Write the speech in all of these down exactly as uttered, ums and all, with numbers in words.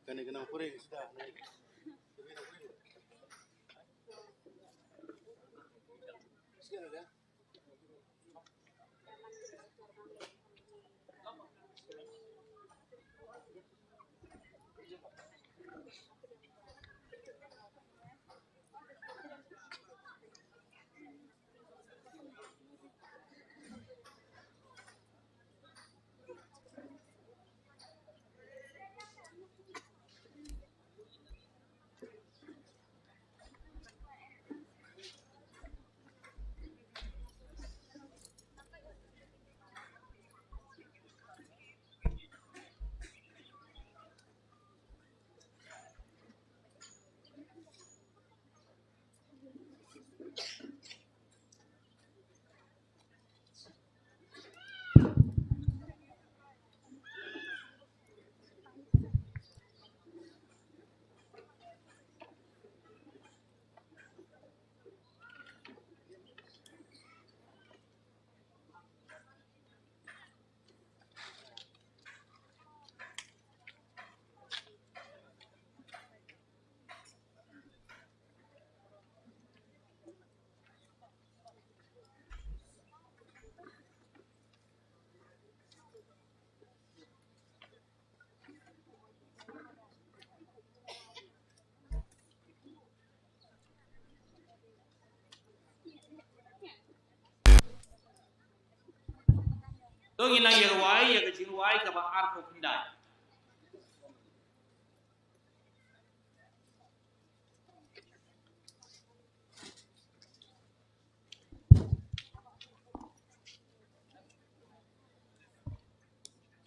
Kane ka nang puri sida. To ngin nang ïa rwai ïa ka jingrwai kaba arphew khyndai.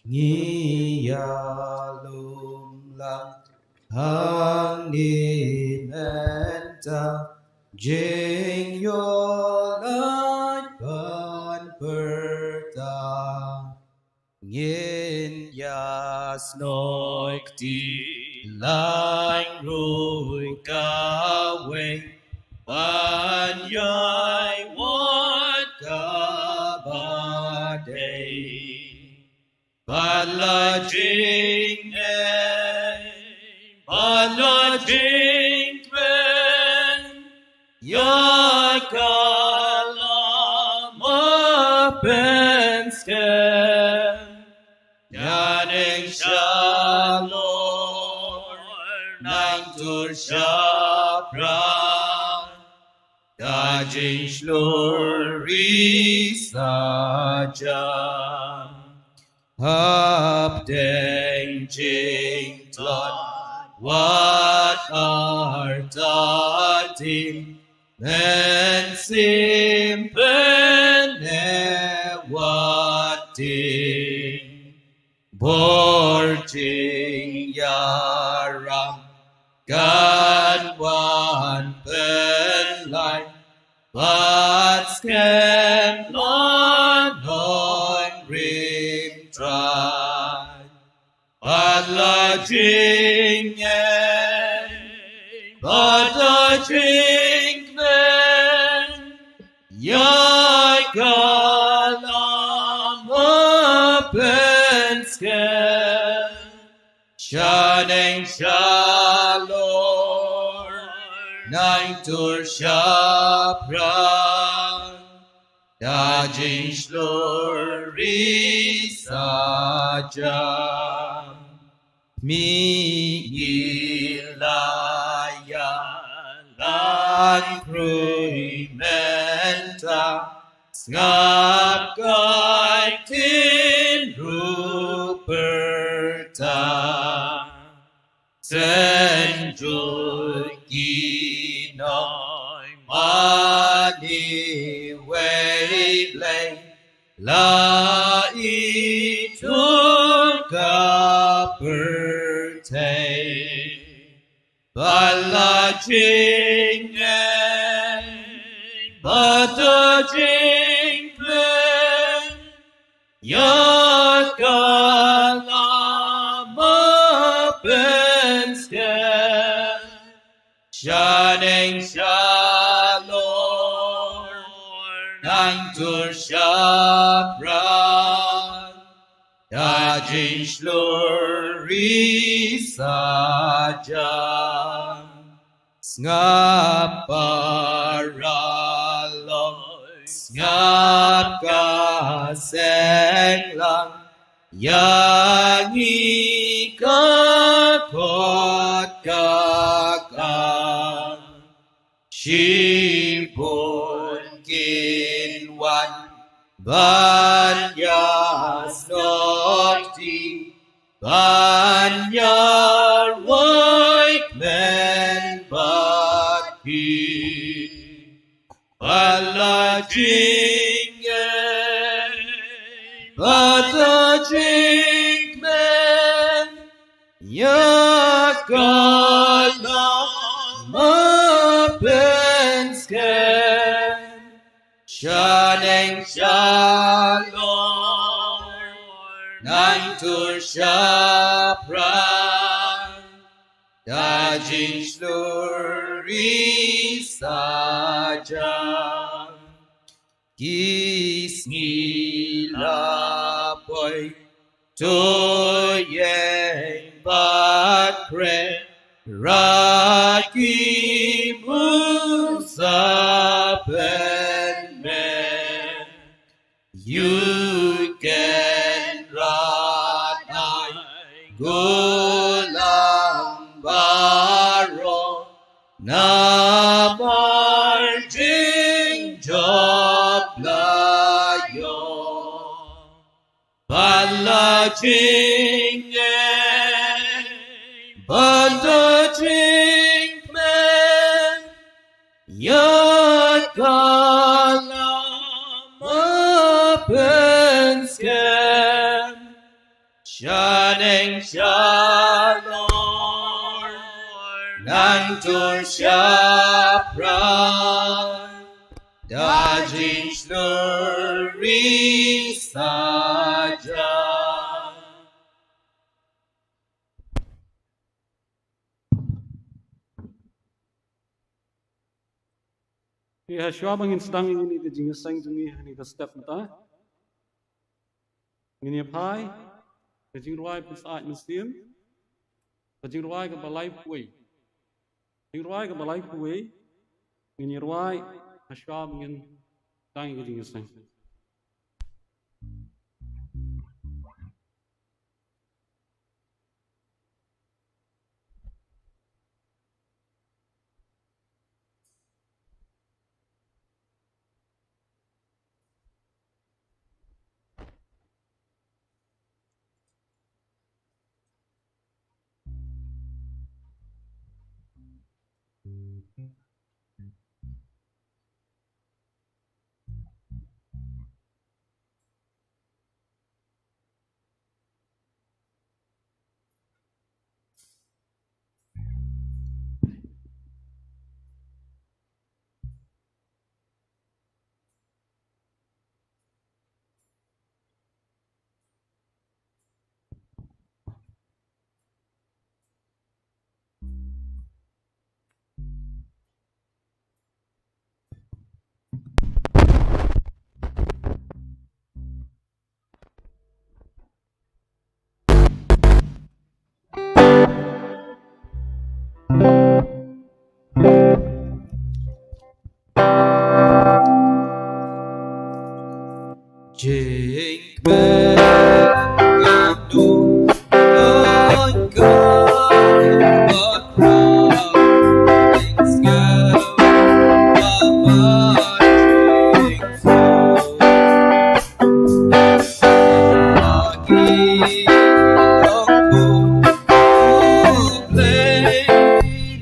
Ngi ïalum lang hangne mynta, jingïoh lait ban pyrta. Ngin ïasnoh kti lang ruh kawei, ban ïai wad kaba dei. Bad la jingeh, bad la jingkmen, ïa ka lama pynskhem. Nangta shalor, nangta shaphrang, ka jingshlur ri saja. Hapdeng jingtlot wat artatien, mynsiem pyneh wat tieng. Bor jingïarap kan wan pynlait, bad skhem la nongrim Trai. Bad la jingeh, bad la jingkmen, ïa ka lama pynskhem. Shaneng shalor, nangta shaphrang, ka jingshlur ri saja. Mynta ngi la ïalang khrui mynta, sngap ka ktien ruh pyrta. Synjut ki nongmane wei Blei, la ithuh ka pyrthei. Bad la jingeh, bad la jingkmen, ïa ka lama pynskhem. Shaneng shalor, nangta shaphrang, da jingshlur ri saja. Sngap paralok, sngap ka seng lang, ïa ngi ka kot ka kang. Shibun kin wan ban ïasnohti, ban ïarwai kmen bad phi. Ba la jingeh, ba la jingkmen, ïa ka lama pynskhem. Shaneng shalor, nangtur shaphrang, da jingshlur ri saja. Ki sngi la poi, to ïeng bad khreh, Raki musa pynmeh. Ïu ken rat ai gulang baroh, namar jingjop la ïoh. Ba la jingeh, ba la jingkmen, ïa ka lama pynskhem. Shaneng shalor, nangtur shaphrang, da jingshlur ri saja. Te hashwa ba ngin sdang ïa kane ka jingïaseng jong ngi ha kane ka step mynta, ngin ïa phai ka jingrwai Pynsyaid Mynsiem, ka jingrwai kaba laiphew wei. Jingrwai kaba laiphew wei ngin ïa rwai hashwa ba ngin sdang ïa ka jingïaseng.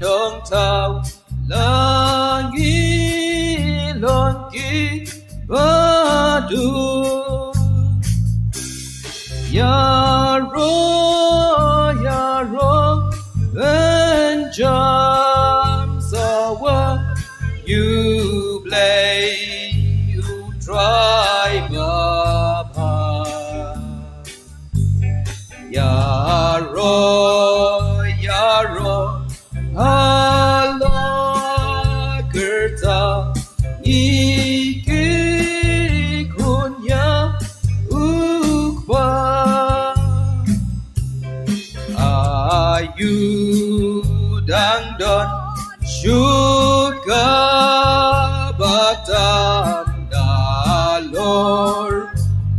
Long tau la ngi long ki baduk. Ïaroh, ïaroh, ban jam sawa, ïa U Blei U Trai babha. Ïaroh, ïaroh, ha la kyrta, ngi ki khun ïa U Kpa.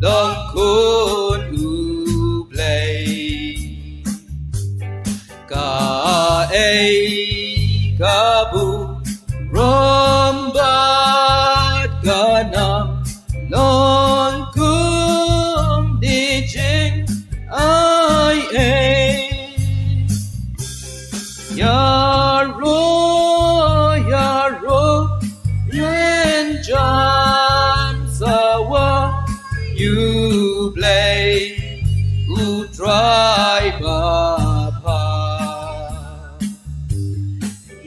long khun U Blei. Kaei ka burom bad ka nam long kum ki jingai ei. Ïaroh, ïaroh, ïeng jan sawa ïa U Blei, U Trai Bapha.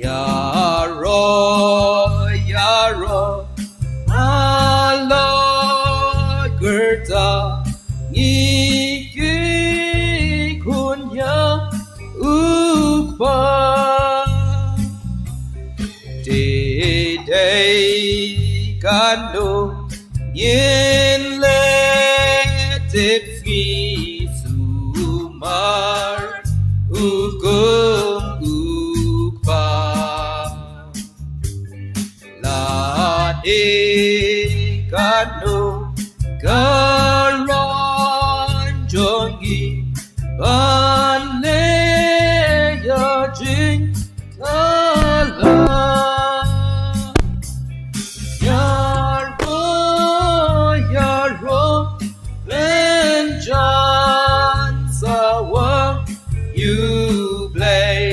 Ïaroh, ïaroh, a la kyrta, ngi ki khun ïa U Kpa. Te dei kano ngin leh tip, ngi sumar hukum U Kpa. Lane kano ka rong jong ngi ban leh ïa jingkhlaiñ. Ïaroh, ïaroh, ïeng jan sawa ïa U Blei,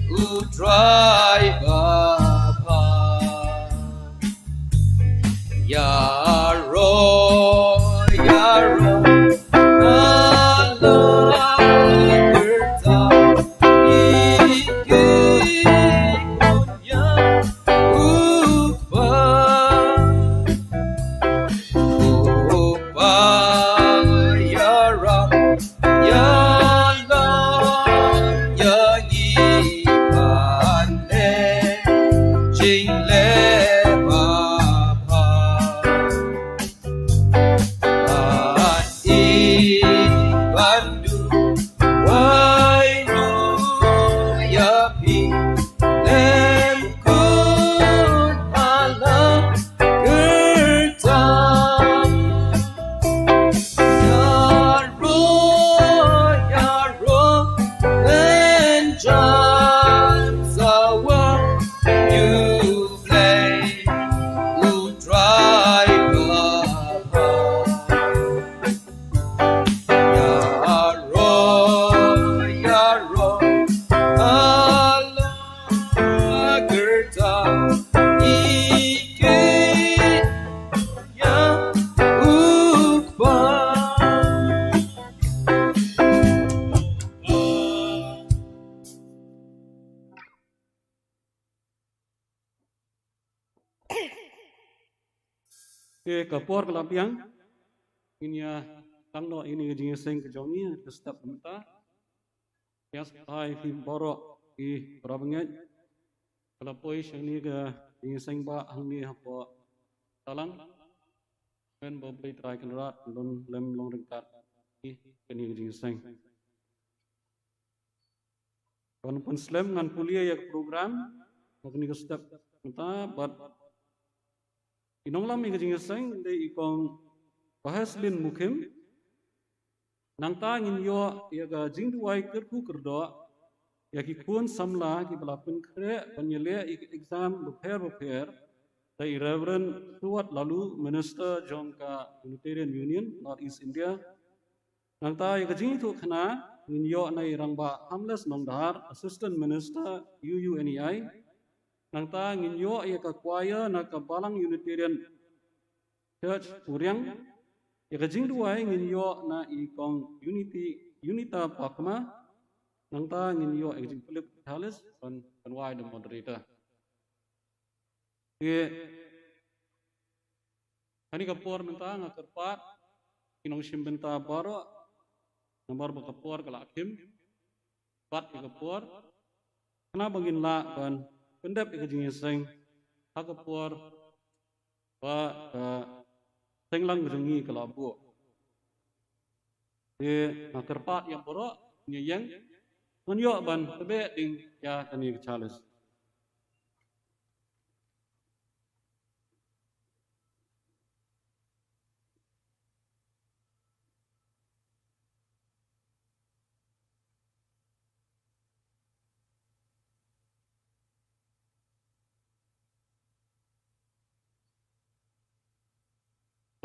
U Trai Bapha. Ïaroh, ïaroh, a la kyrta, ngi ki khun ïa U Kpa. U Kpa ïaram ïalam ïa ngi ban leh jingleh babha. Ban ïeit ban duwai ruh ïa phi, lem khun ha la kyrta. Ïaroh, ïaroh, ïeng jan sawa ïa U Blei, U Trai Bapha. Ïaroh, ïaroh, a la kyrta, ngi ki khun ïa U Kpa. Te ka por ka la biang, ngin ïa tang noh ïa kane ka jingïaseng ka jong ngi ha ka step mynta. Ïa sngewbha ïa phi baroh ki para bangeit, ka la poi sha kane ka jingïaseng ba hangne hapoh Talang. Kyrmen ba U Blei Trai Kynrad un lem long ryngkat ïa kane ka jingïaseng. Ban pynslem ngan pule ïa ka program ha kane ka step mynta bad i nonglam ïa ka jingïaseng dei i Kong Baheslin Mukhim. Nangta ngin ïoh ïa ka jingduwai kyrkhu kyrdoh ïa ki khun samla kiba la pynkhreh ban ïaleh ïa ki exam bapher bapher da i Reverend Stuart Laloo, Minister jong ka Unitarian Union North East India. Nangta ïa ka jingïathuhkhana ngin ïoh na i Rangbah Harmless Nongdhar, Assistant Minister U U N E I. Nangta ngin ïoh ïa ka choir na ka Balang Unitarian Church Puriang. Ïa ka jingduwai ngin ïoh na i Kong Unity, Unita Pakma. Nangta ngin ïoh ïa ka jingpyllip chalice ban, ban wai da moderator. Te ha kane ka por mynta nga kyrpad ïa ki nongshim bynta baroh, namar ba ka por ka la khim, bad ïa ka por, khnang ba ngin lah ban pyndep ïa ka jingïaseng ha ka por ba ka seng lang ka jong ngi ka la buh. Te nga kyrpad ïa baroh, ngin ïeng, ngan ïoh ban tbeh ding ïa kane ka chalice.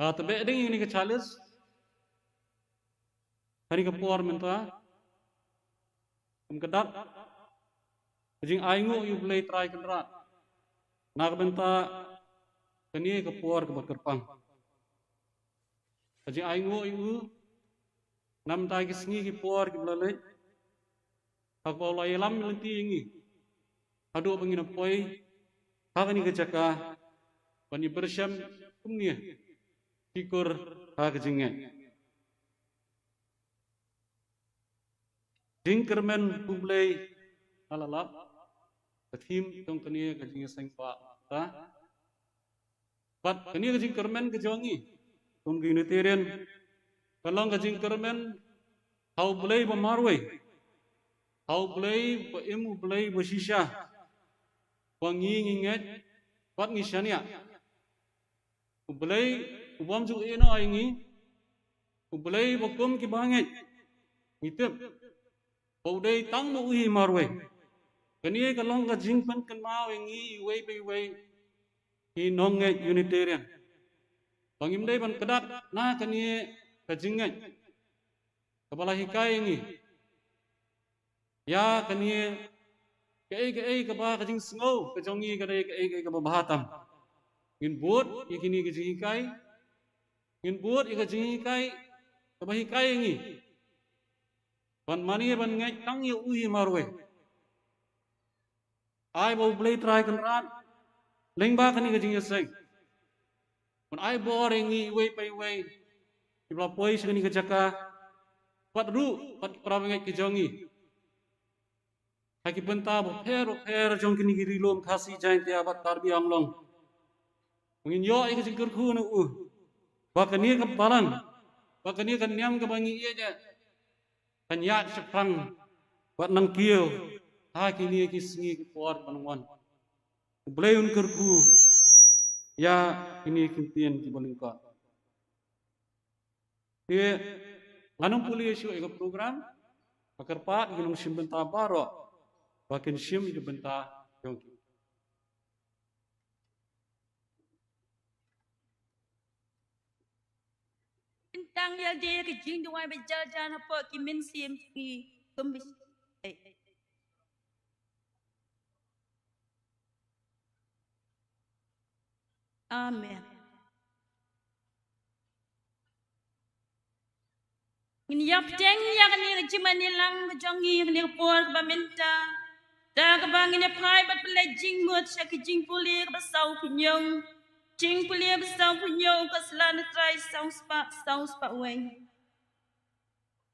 Ka tebeh ding ïa kane ka challenge, kane ka por mynta, kum ka dak ka jingainguh ïa U Blei Trai Kynrad na ka bynta kane ka por kaba kyrpang. Ka jingainguh ïa u na ka bynta ki sngi ki por kiba la leit, ha kaba u la ïalam lynti ïa ngi haduh ba ngin ïa poi ha kane ka jaka ban ïa pyrshang kumne ki kur ha ka jingngeit. Jingkyrmen U Blei ha la lap, ka thim jong kane ka jingïaseng ba ta. Bad kane ka jingkyrmen ka jong ngi kum ki Unitarian ka long ka jingkyrmen ha U Blei ba marwei, ha U Blei ba im, U Blei ba shisha, ba ngi ngi ngeit bad ngi shaniah. U Blei u bym ju ïehnoh ïa ngi, U Blei ba kum kiba ngeit ngi tip ba u dei tang ma u hi marwei. Kane ka long ka jingpynkynmaw ïa ngi iwei pa iwei i nongngeit Unitarian ba ngim dei ban kdap na kane ka jingngeit kaba la hikai ïa ngi. Ïa kane kaei kaei kaba ka jingsngew ka jong ngi ka dei kaei kaei kaba bha tam. Ngin bud ïa kine ki jinghikai, ngin bud ïa ka jinghikai kaba hikai ïa ngi ban mane ban ngeit tang ïa u hi marwei. Ai ba U Blei Trai Kynrad lyngba kane ka jingïaseng un ai bor ïa ngi iwei pa iwei kiba la poi sha kane ka jaka, bad ruh bad ki para bangeit ki jong ngi ha ki bynta bapher bapher jong kine ki ri lum Khasi, Jaiñtia bad Karbi Anglong. Ngin ïoh ïa ka jingkyrkhu na u ba kane ka balang, ba kane ka niam kaba ngi ïeit ïa kan ïaid shaphrang bad nangkiew ha kine ki sngi ki por ban wan. U Blei un kyrkhu ïa kine ki ktien kiba lyngkot. Te ngan ym pule shuh ïa ka program, nga kyrpad ïa ki nongshim bynta baroh ba kin shim ïa ka bynta jong ki. Tang ïa lade ka jingduwai ba jar jar hapoh ki mynsiem ki kum ba, eh, eh. Amen. Ngin ïa bteng ïa kane ka jingmane lang ka jong ngi ha kane ka por kaba mynta, da kaba ngin ïa phai bad pynleit jingmut sha ka jingpule kaba sawphew hynñiew. Jingpule kaba sawphew hynñiew ka sla na trai saw spah, saw spah wei.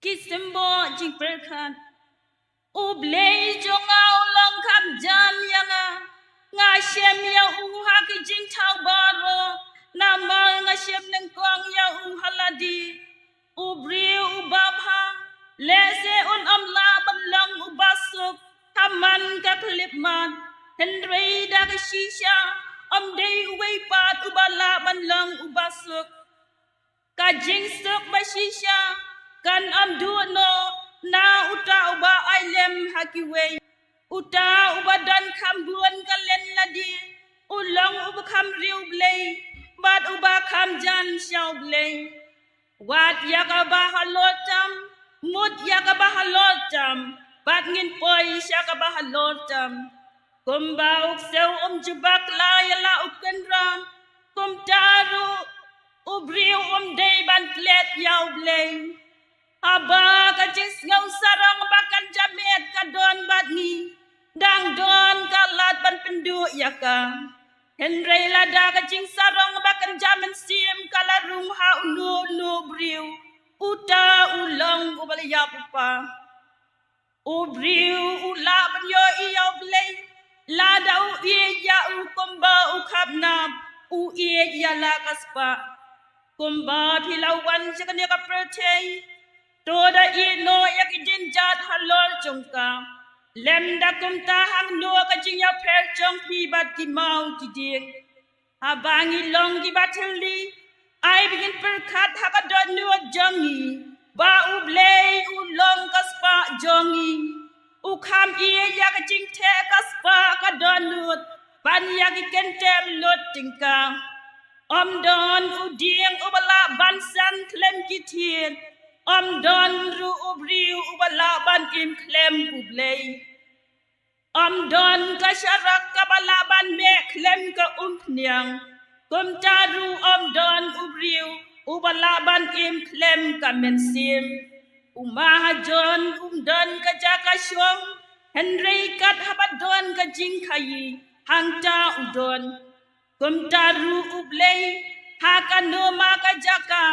Ki symbol jingpyrkhat. U Blei jong nga u long kham jam ïa nga. Nga shem ïa u ha ki jingthaw baroh, namar nga shem nyngkong ïa u ha lade. U briew uba bha, lehse un ym lah ban long uba suk ha man ka khyllipmat, hynrei da ka shisha ym dei uwei pat uba lah ban long uba suk. Ka jingsuk ba shisha kan ym duh noh na uta uba ai lem ha kiwei. Uta uba don kham bun ka lynlade u long uba kham riewblei bad uba kham jan sha U Blei. Wad ïa kaba halor tam, mut ïa kaba halor tam, bad ngin poi sha kaba halor tam. Kumba u ksew um ju bakla ïa la u kynran, kumta ruh u briew um dei ban klet ïa U Blei. Haba ka jingsngew sarong ba kan jamet ka don bad ngi, dang don ka lad ban pynduh ïa ka. Hynrei lada ka jingsarong ba kan jam mynsiem ka la rung ha uno uno u briew, uta u long uba la ïap u pa. U briew u lah ban ïohi ïa U Blei lada u ïeit ïa u kumba u khapnap u ïeit ïa la ka spah. Kumba phi la wan sha kane ka pyrthei, to da ïehnoh ïa ki jingïeit halor jong ka. Lymda kumta hangno ka jingïapher jong phi bad ki maw ki dieng. Haba ngi long kiba thylli, ai ba ngin pyrkhat ha ka dohnud jong ngi ba U Blei u long ka spah jong ngi. U kham ïeit ïa ka jingtheh ka spah ka dohnud ban ïa ki kynthem lut tyngka. Ym don u dieng uba lah ban san khlem ki thied, ym don ruh u briew uba lah ban im khlem U Blei. Ym don ka sharak kaba lah ban meh khlem ka umphniang, kumta ruh ym don u briew uba lah ban im khlem ka mynsiem. U mahajon um don ka jaka shong, hynrei kat haba don ka jingkhaïi, hangta u don. Kumta ruh U Blei, ha kano ma ka jaka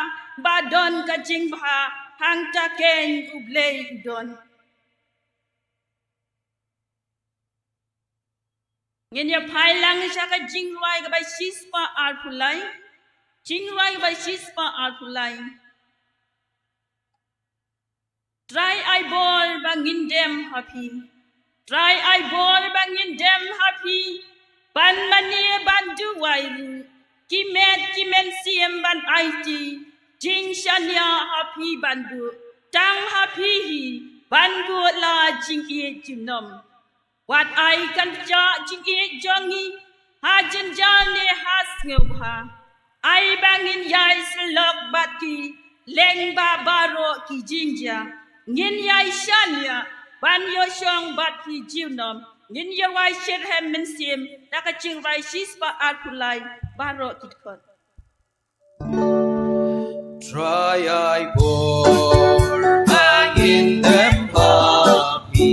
ba don ka jingbha, hangta keiñ U Blei u don. Ngin ïa phai lang sha ka jingrwai kaba shispah arphew lai. Jingrwai kaba shispah arphew lai. Trai ai bor ba ngin dem ha phi. Trai ai bor ba ngin dem ha phi. Ban mane ban duwai ruh. Ki met ki mynsiem ban aiti. Jingshaniah ha phi ban buh. Tang ha phi hi ban buh la jingïeit junom. Wat ai kan pyrshah jingïeit jong ngi ha jynjar ne ha sngewbha. Ai ba ngin ïai syllok bad ki lyngba baroh ki jingjia. Ngin ïai shaniah ban ïoh shong bad phi junom. Ngin ïa wai shitrhem mynsiem da ka jingrwai shispah arphew lai, baroh ki dkhot. Trai ai bor ba ngin dem ha phi,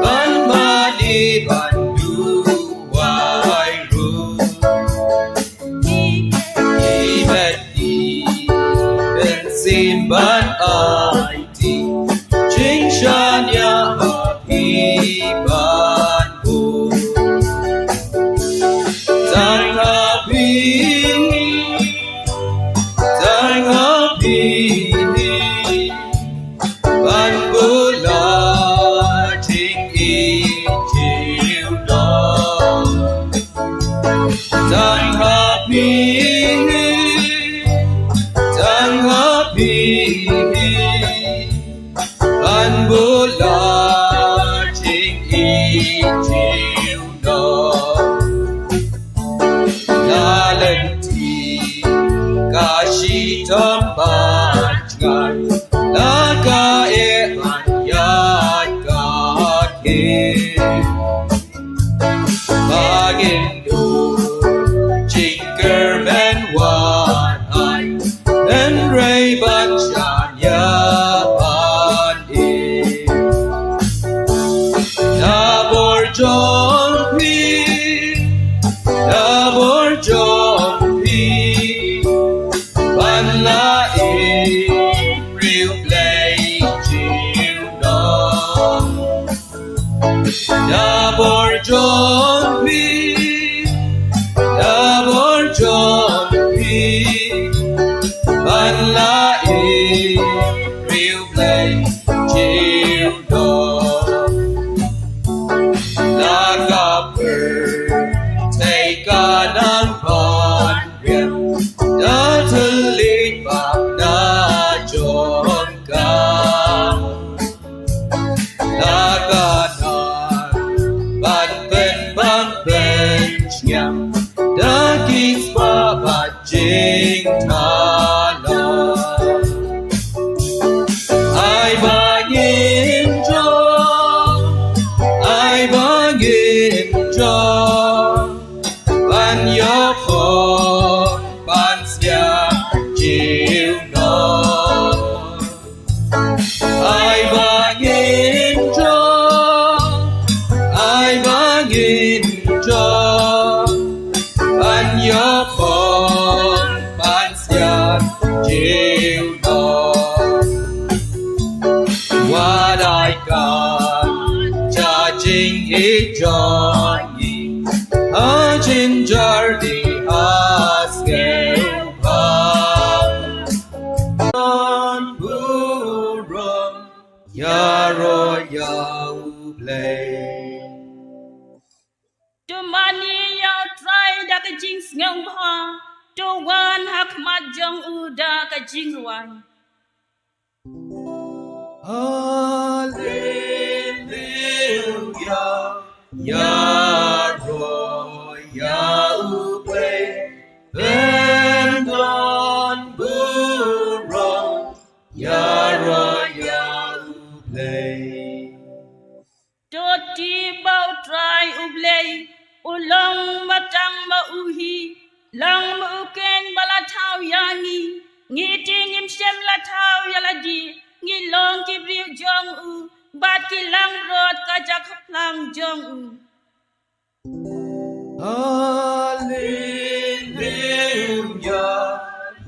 ban mane ban duwai ruh. Ki met ki mynsiem ban aiti, jingshaniah ha phi ban buh. Tang ha phi, tang ha phi, ban buh la jingïeit junom. Tang ha phi, tang ha phi, ban buh la jingïeit junom. La lynti ka shitom bad jngai, la ka eh ban ïaid ka khie. Ba ngin duh jingkyrmen wat ai, hynrei ban shaniah ban im. Da bor jong phi, da bor jong phi, ban la im briew Blei junom. Da bor jong phi, da bor jong phi, ban la im briew Blei junom. La ka pyrthei ka nang ban riam da thylliej bad da jong ka. La ka nang ban pynbang pynsngiam da ki spah bad jingthala. Ai ba ngin jop, ai ba ngin jop ban ïoh khun ban siat junom. Ai ba ngin jop, ai ba ngin jop ban ïoh khun ban siat junom. Wat ai ka jingïeit jong ngi ha jynjar ne ha sngewbha. Ban burom ïaroh ïa U Blei. To mane ïa U Trai da ka jingsngewbha, to wan ha khmat jong u da ka jingrwai. Haleluya, ïaroh ïa U Blei. ïaroh ïa U Blei. To tip ba U Trai U Blei u long ma tang ma u hi, long ma u keiñ ba la thaw ïa ngi. Ngi te ngim shym la thaw ïa lade, ngi long ki briew jong u, bad ki langbrot ka jaka phlang jong u. Haleluia,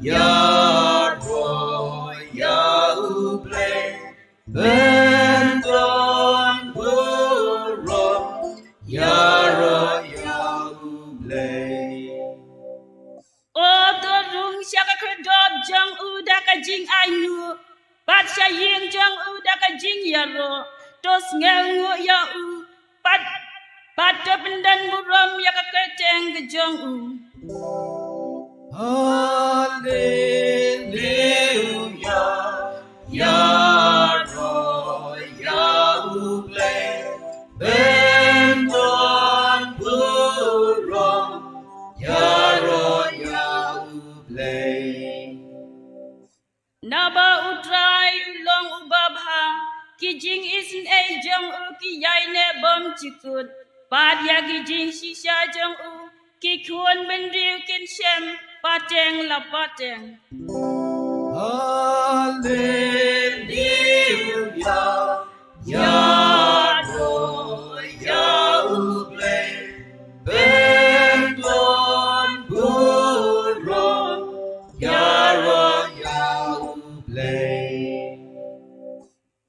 ïaroh ïa U Blei, pynton burom, ïaroh ïa U Blei. O to rung sha ka khyrdop jong u da ka jingainguh, bad sha ïing jong u da ka jingïaroh. To sngewnguh ïa u, bad, bad to pyndon burom ïa ka kyrteng ka jong u. Haleluia, ïaroh ïa U Blei, pynton burom, ïaroh ïa U Blei. Naba U Trai u long uba bha, ki jingisynei jong u ki ïaineh bymjukut, bad ïa ki jingshisha jong u ki khun bynriew kin shem pateng la pateng. Haleluia, ïaroh ïa U Blei, pynton burom, ïaroh ïa U Blei.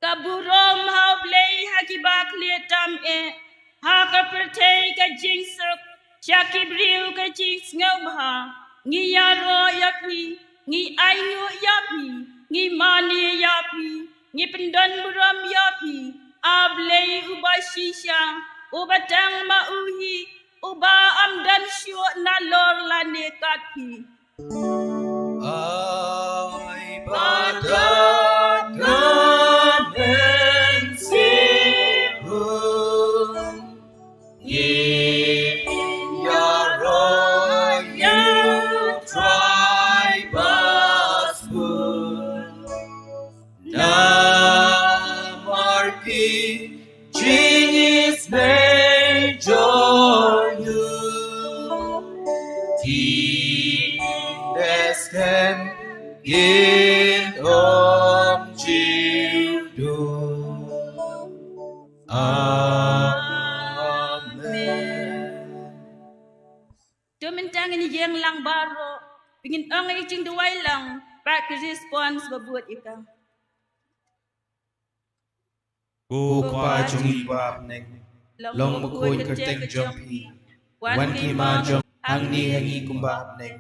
Ka burom ha U Blei ha ki bakhlieh tam eh, ha ka pyrthei ka jingsuk, sha ki briew ka jingsngewbha. Ngi ïaroh ïa phi, ngi ainguh ïa phi, ngi mane ïa phi, ngi pyndon burom ïa phi, A Blei uba shisha, uba tang ma u hi, uba ym don shuh nalor lane kat phi. Ai ba da ka mynsiem un, ngin ïaroh ïa U Trai ba sbun. Namar ki jingisynei jong u, ki dei skhem kin ym ju dum. Amen. To mynta ngin ïeng lang baroh, ngin ong ïa ka jingduwai lang, bad ka response ba bud ïa ka. Ko Kpa jong ngi ba ha bneng, long bakhuid ka kyrteng jong phi. Wan ka hima jong phi hangne ha ngi kumba ha bneng.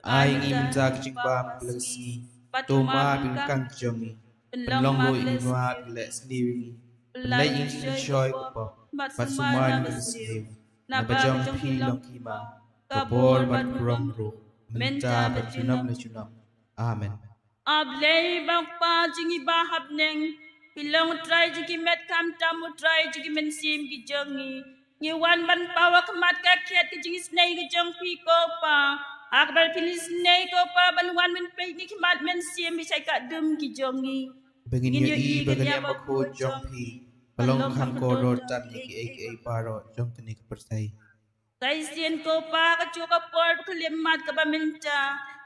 Ai ngi mynta ka jingbam kala ka sngi. Bad to map ïa ka jong ngi. Pynlong ruh ïa ngi ha ka leh sniew ïa ngi. Pynlait ïa ngi sha ka pop, bad sumar na ka sniew. Naba jong phi long ka hima, ka bor bad ka burom ruh, mynta bad junom la junom. Amen. A Blei ba Kpa jong ngi ba ha bneng, phi long U Trai jong ki met khamtam, U Trai jong ki mynsiem ki jong ngi. Ngi wan ban paw ha khmat ka khet ka jingisynei ka jong phi ko Pa. Ha kaba phin isynei ko Pa ban wan ban peit na ki khmat mynsiem bishai ka dum ki jong ngi. Ba ngin ïohi ba ka niam bakhuid jong phi ka long kham kordor tam ïa kiei kiei baroh jong kane ka pyrthei. Sa shisien ko Pa, ka juh ka por ba khyllipmat kaba mynta,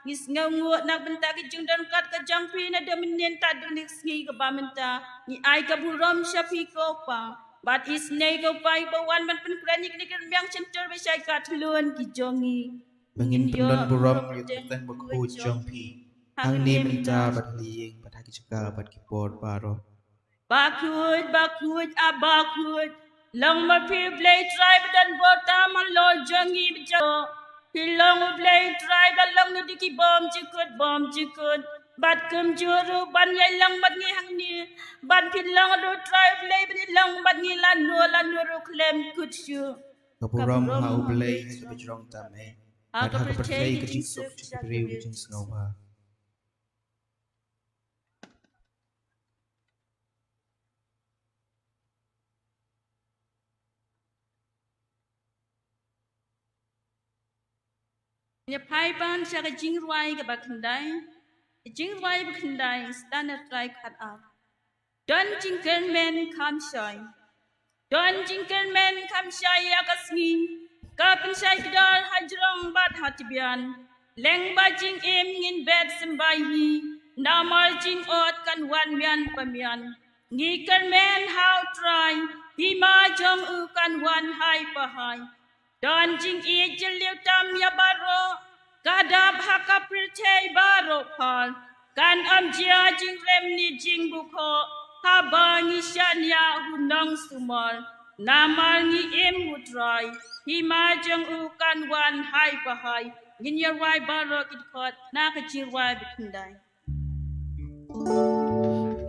ngi sngewnguh na ka bynta ka jingdon kat ka jong phi naduh mynhynnin tad haduh kane ka sngi kaba mynta. Ngi ai ka burom sha phi ko Pa. Bad isynei ko Pa, ba wan ban pynkren ïa kane ka rmiang shyntur bishai ka thlun ki jong ngi. Ba ngin pyndon burom ïa ka kyrteng bakhuid jong phi, hangne mynta bad ha la ïing bad ha ki jaka bad ki por baroh. Bakhuid, bakhuid, a bakhuid. Long ma phi U Blei Trai ba don bor tam halor jong ngi baroh. Phi long U Blei Trai ba long naduh ki bymjukut bymjukut. Bad kumjuh ruh ban ïai long bad ngi hangne. Bad phi long ruh Trai U Blei ban ïai long bad ngi lano lano ruh khlem kut shuh. Ka burom ha U Blei ha kaba jrong tam eh, bad ha ka pyrthei ka jingsuk jong ki briew jingsngewbha. Ngin ïa phai ban sha ka jingrwai kaba khyndai. Jingrwai bakhyndai, Standard Trai khat ar. Don jingkyrmen kham shai. Don jingkyrmen kham shai ïa ka sngi. Ka pynshai kdar ha jrong bad ha tbian. Lyngba jingim ngin bet symbai hi. Namar jingot kan wan mian pa mian. Ngi kyrmen ha U Trai, hima jong u kan wan hai pa hai. Don jingïeit jylliew tam ïa baroh, ka dap ha ka pyrthei baroh phar. Kan ym jia jingrem ne jingbukhoh, haba ngi shaniah ha u nongsumar. Namar ngi im ha U Trai, hima jong u kan wan hai pa hai. Ngin ïa rwai baroh ki dkhot na ka jingrwai bakhyndai.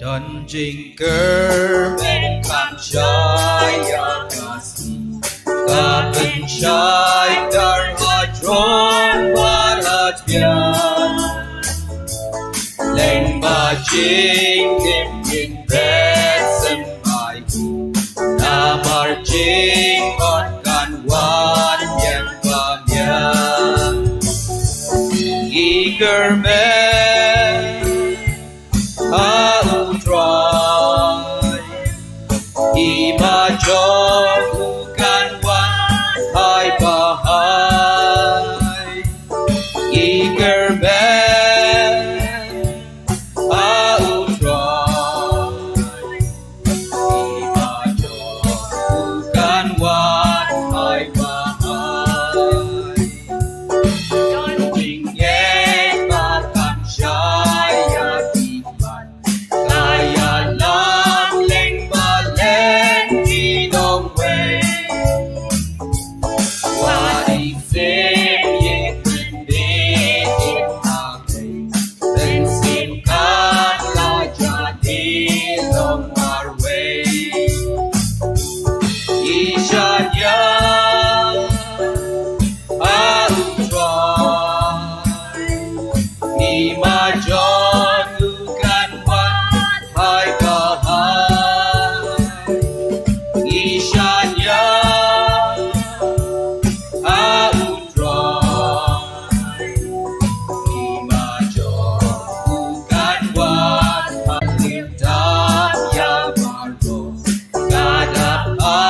Don jingkyrmen kham shai ïa ka sngi, ka pynshai kdar ha jrong bad ha tbian. Lyngba jingim ngin bet symbai, namar jingot kan wan mian pa mian. Ngi kyrmen ha U Trai, hima jong u kan wan hai pa hai. Ngi kyrmen ha U Trai, hima jong u kan wan hai pa hai. Don jingngeit ba kan shai ïa ki ban, ka ïalam lyngba lem ki nongwei. Wat ïa sngewthuh ïa ka ktien ha phi, mynsiem kan la jadi long marwei. Ngi shaniah ha U Trai, hima jong u kan wan hai pa hai. Ngi shaniah ha U Trai, hima jong u kan wan hai. Leh tam ïa baroh, ka dap ha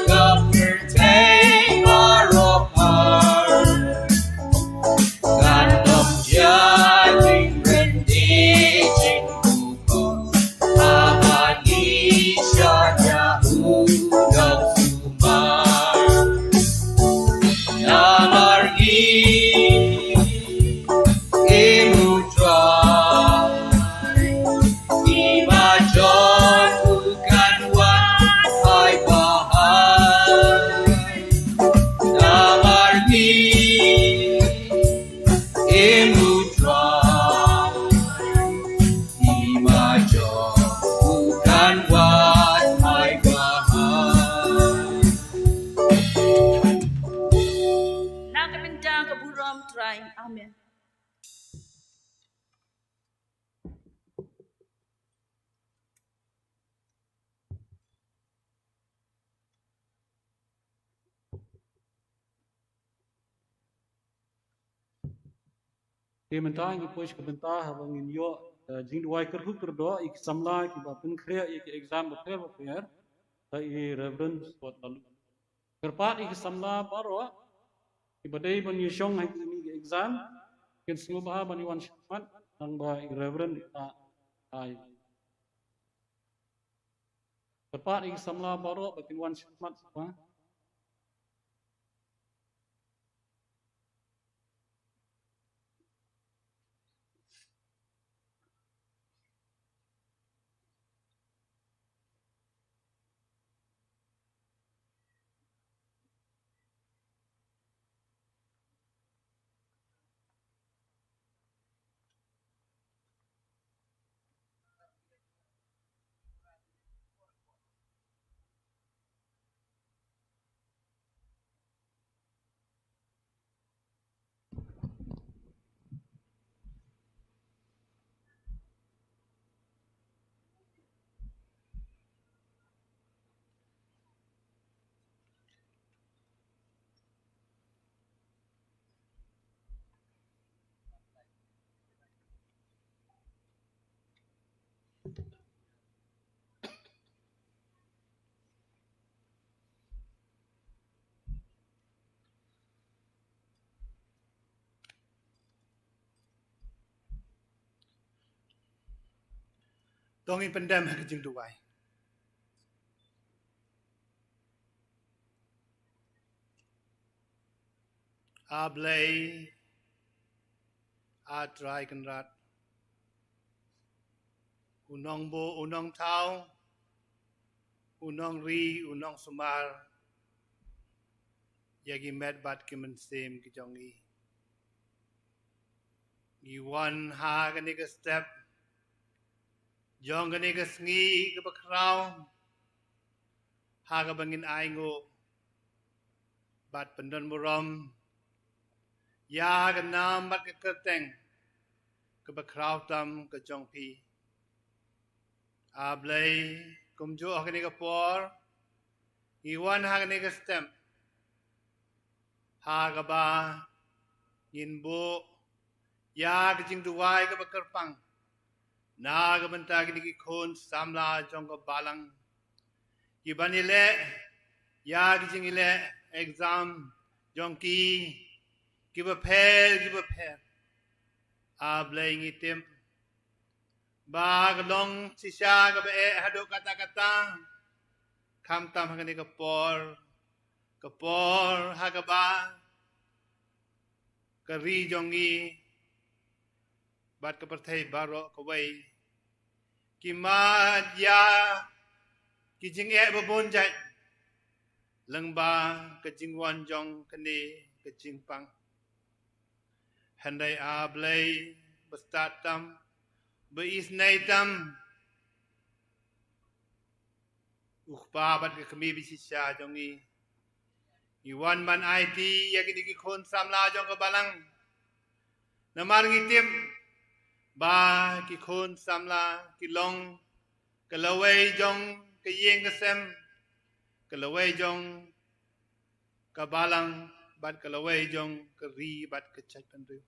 ka pyrthei baroh phar. Kan ym jia jingrem ne jingbukhoh, haba ngi shaniah ha u nongsumar. Namar ngi im ha U Trai, hima jong u kan wan hai pa hai. Namar ngi im ha U Trai, hima jong u kan wan hai pa hai. Na ka bynta ka burom Trai. Amen. Te mynta ngi poi sha ka bynta haba ngin ïoh, eh, jingduwai kyrkhu kyrdoh ïa ki samla kiba pynkhreh ïa ki exam bapher bapher da i Reverend Spot Lalu. Kyrpad ïa ki samla baroh kiba dei ban ïashong ha kine ki exam, kin sngewbha ban ïa wan shakhmat, nangba i Reverend i ta ai. Kyrpad ïa ki samla baroh ba kin wan shakhmat shuwa. To ngin pyndem ha ka jingduwai. A Blei, A Trai Kynrad, u nongbuh, u nongthaw, u nongri, u nongsumar ïa ki met bad ki mynsiem ki jong ngi. Ngi wan ha kane ka step jong kane ka sngi kaba khraw, ha kaba ngin ainguh bad pyndonburom ïa ka nam bad ka kyrteng kaba khraw tam ka jong phi. A Blei, kumjuh ha kane ka por ngi wan ha kane ka step ha kaba ngin buh ïa ka jingduwai kaba kyrpang na ka bynta kine ki khun samla jong ka balang, kiban ïaleh ïa ki jingïaleh exam jong ki, kiba pher kiba pher. A Blei, ngi tip ba ka long shisha kaba eh haduh katta katta, khamtam ha kane ka por, ka por ha kaba ka ri jong ngi bad ka pyrthei baroh kawei ki mad ïa ki jingeh babun jait lyngba ka jingwan jong kane ka jingpang. Hynrei A Blei, ba stad tam, ba isynei tam, u kpa bad ka kmie ba shisha jong ngi, ngi wan ban aiti ïa kine ki khun samla jong ka balang. Namar ngi tip ba ki khun samla ki long ka lawei jong ka ïing ka sem, ka lawei jong ka balang bad ka lawei jong ka ri bad ka jaitbynriew.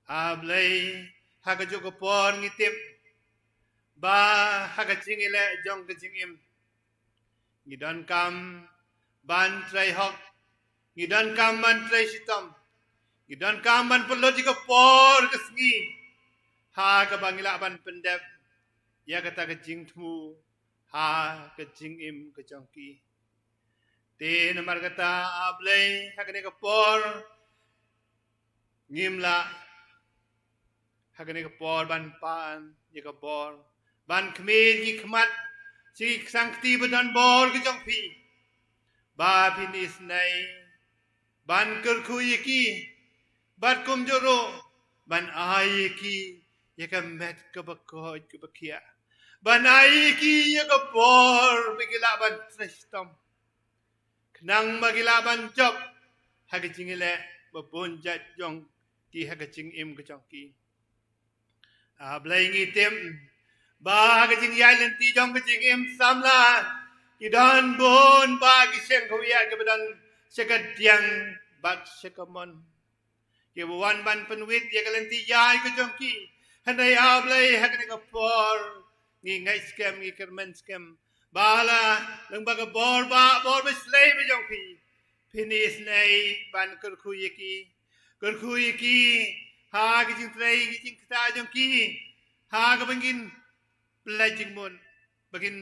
A Blei, ha kajuh ka por ngi tip ba ha ka jingïaleh jong ka jingim ngi donkam ban trei hok, ngi donkam ban trei shitom, ngi donkam ban pynlut ïa ka por ka sngi ha kaba ngi lah ban pyndep ïa kata ka jingthmu ha ka jingim ka jong ki. Te namar kata A Blei, ha kane ka por ngim lah ha kane ka por ban pan ïa ka bor, ban khmih ki khmat sha ki sangkti ba don bor ka jong phi, ba phin isynei ban kyrkhu ïa ki, bad kumjuh ruh ban ai ïa ki ïa ka met kaba koit kaba khiah, ban ai ïa ki ïa ka bor ba ki lah ban trei shitom, khnang ba ki lah ban jop ha ka jingïaleh babun jait jong ki ha ka jingim ka jong ki. A Blei, ngi tip ba ha ka jingïaid lynti jong ka jingim samla ki don bun bah ki sheng khawiah kiba don sha ka diang bad sha ka mon, kiba wan ban pynwit ïa ka lynti ïaid ka jong ki. Hynrei A Blei, ha kane ka por ngi ngeit skhem, ngi kyrmen skhem ba la lyngba ka bor bah, bor ba shlei ba jong phi, phin isynei ban kyrkhu ïa ki, kyrkhu ïa ki ha ka jingtrei, ka jingktah jong ki, ha kaba ngin pynleit jingmut, ba kin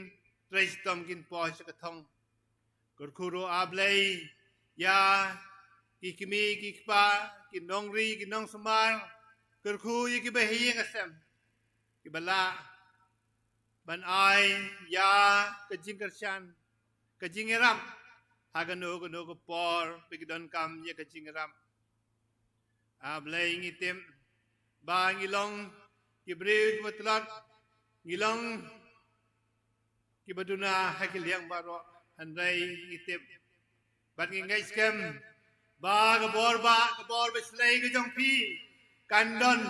trei shitom, kin poi sha ka thong. Kyrkhu ruh A Blei ïa ki kmie ki kpa, ki nongri ki nongsumar, kyrkhu ïa kiba ha ïing ha sem, kiba lah ban ai ïa ka jingkyrshan, ka jingïarap ha kano kano ka por ba ki donkam ïa ka jingïarap. A Blei, ngi tip ba ngi long ki briew kiba tlot, ngi long kiba duna ha ki liang baroh, hynrei ngi tip bad ngi ngeit skhem ba ka bor bah, ka bor ba shlei ka jong phi kan don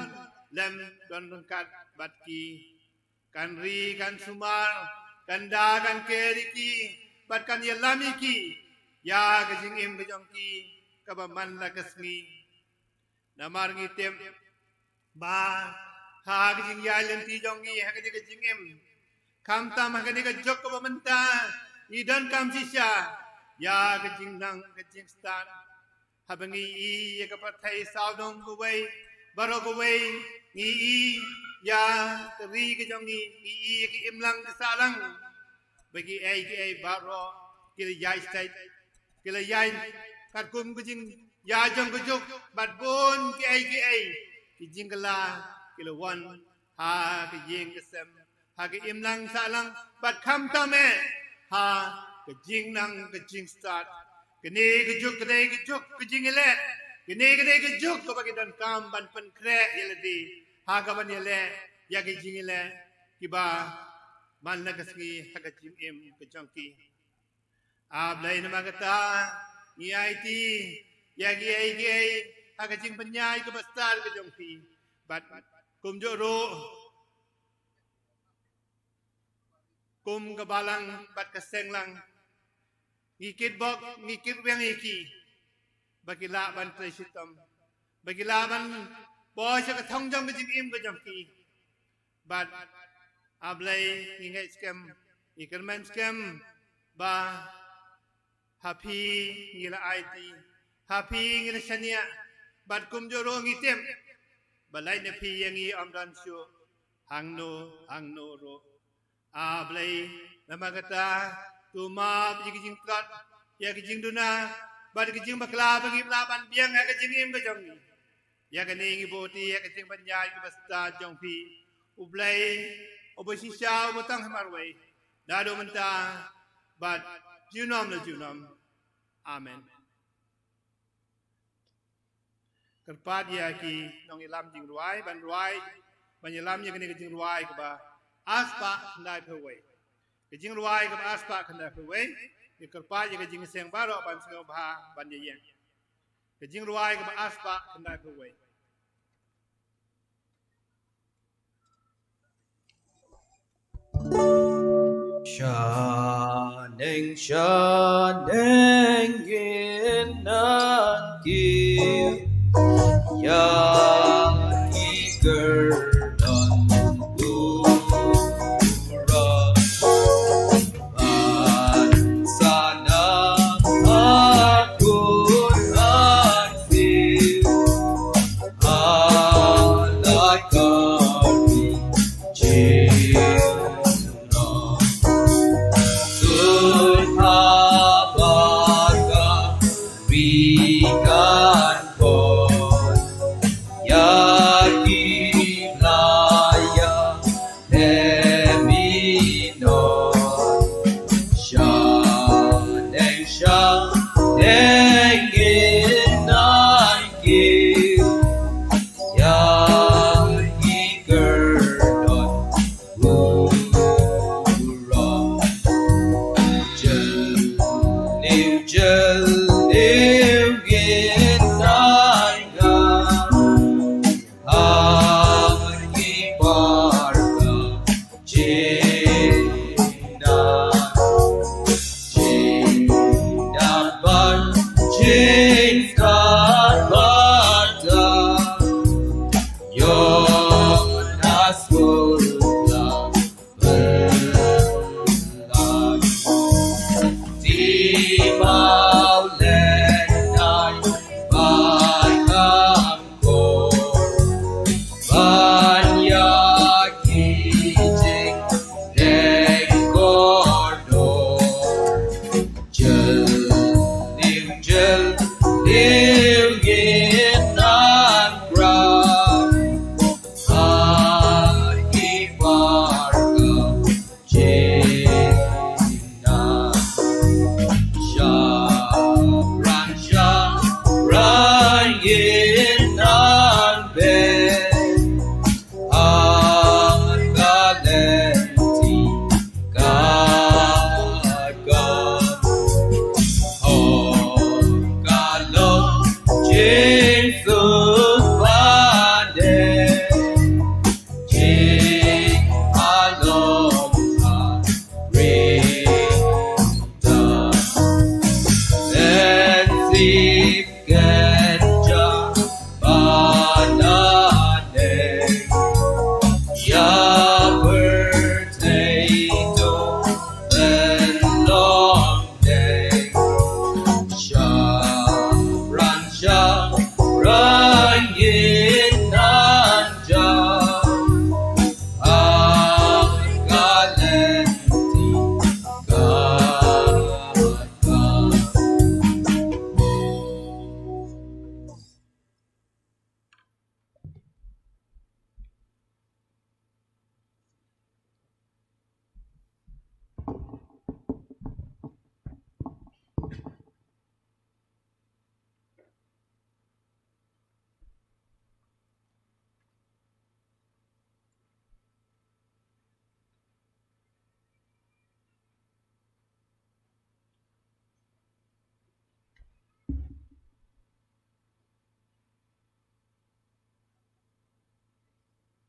lem don ryngkat bad ki, kan ri, kan sumar, kan da, kan ker ïa ki bad kan ïalam ïa ki ïa ka jingim ka jong ki kaba man la ka sngi. Namar ngi tip ba ha ka jingïaid lynti jong ngi ha kane ka jingim. Khamtam ha kane ka juk kaba mynta ngi donkam shisha ïa ka jingnang ka jingstad. Haba ngi ïohi ïa ka pyrthei sawdong kawei baroh kawei, ngi ïohi ïa ka ri ka jong ngi, ngi ïohi ïa ka imlang ka sahlang, ba kiei kiei baroh ki la ïaid stet, ki la ïaid katkum ka jingïaid jong ka juk, bad bun kiei kiei ki jingkylla ki la wan ha ka ïing ka sem, ha ka imlang sahlang, bad khamtam eh ha ka jingnang ka jingstad. Kane ka juk ka dei ka juk ka jingïaleh. Kane ka dei ka juk kaba ngi donkam ban pynkhreh ïa lade ha kaban ïaleh ïa ka jingïaleh kiba man la ka sngi ha ka jingim ka jong ki. A Blei, namar kata ngi aiti ïa kiei kiei ha ka jingpynïaid kaba stad ka jong phi. Bad kumjuh ruh kum ka balang bad ka seng lang, ngi kitbok ngi kitweng ïa ki ba ki lah ban trei shitom, ba ki lah ban poi sha ka thong jong ka jingim ka jong ki. Bad A Blei, ngi ngeit skhem, ngi kyrmen skhem ba ha phi ngi la aiti, ha phi ngi la shaniah, bad kumjuh ruh ngi tip ba lait na phi ïa ngi ym don shuh hangno hangno ruh. A Blei, namar kata to map ïa ka jingtlot, ïa ka jingduna bad ka jingbakla ba ngim lah ban biang ha ka jingim ka jong ngi. Ïa kane ngi buh ïa ka jingpynïaid kaba stad jong phi, U Blei uba shisha uba tang ha marwei, naduh mynta bad junom la junom. Amen. Kyrpad ïa ki nongïalam jingrwai ban rwai, ban ïalam ïa kane ka jingrwai kaba arspah khyndai phew wei. Ka jingrwai kaba arspah khyndai phew wei. Ngi kyrpad ïa ka jingseng baroh ban sngewbha ban ïeng. Ka jingrwai kaba arspah khyndai phew wei. Shaneng, shaneng ngin nang kiew ïa ki kyrdon burom. Ban sa nang ha khun angsiew. Alai ka ri jingno. Sun ha ba ka ri kan poi. Ïa ki la ïa Hemi no. Shaneng, shaneng ngin nang kiew ïa ki kyrdon burom. Jylliew, jylliew ngin nang ngan ha ki parka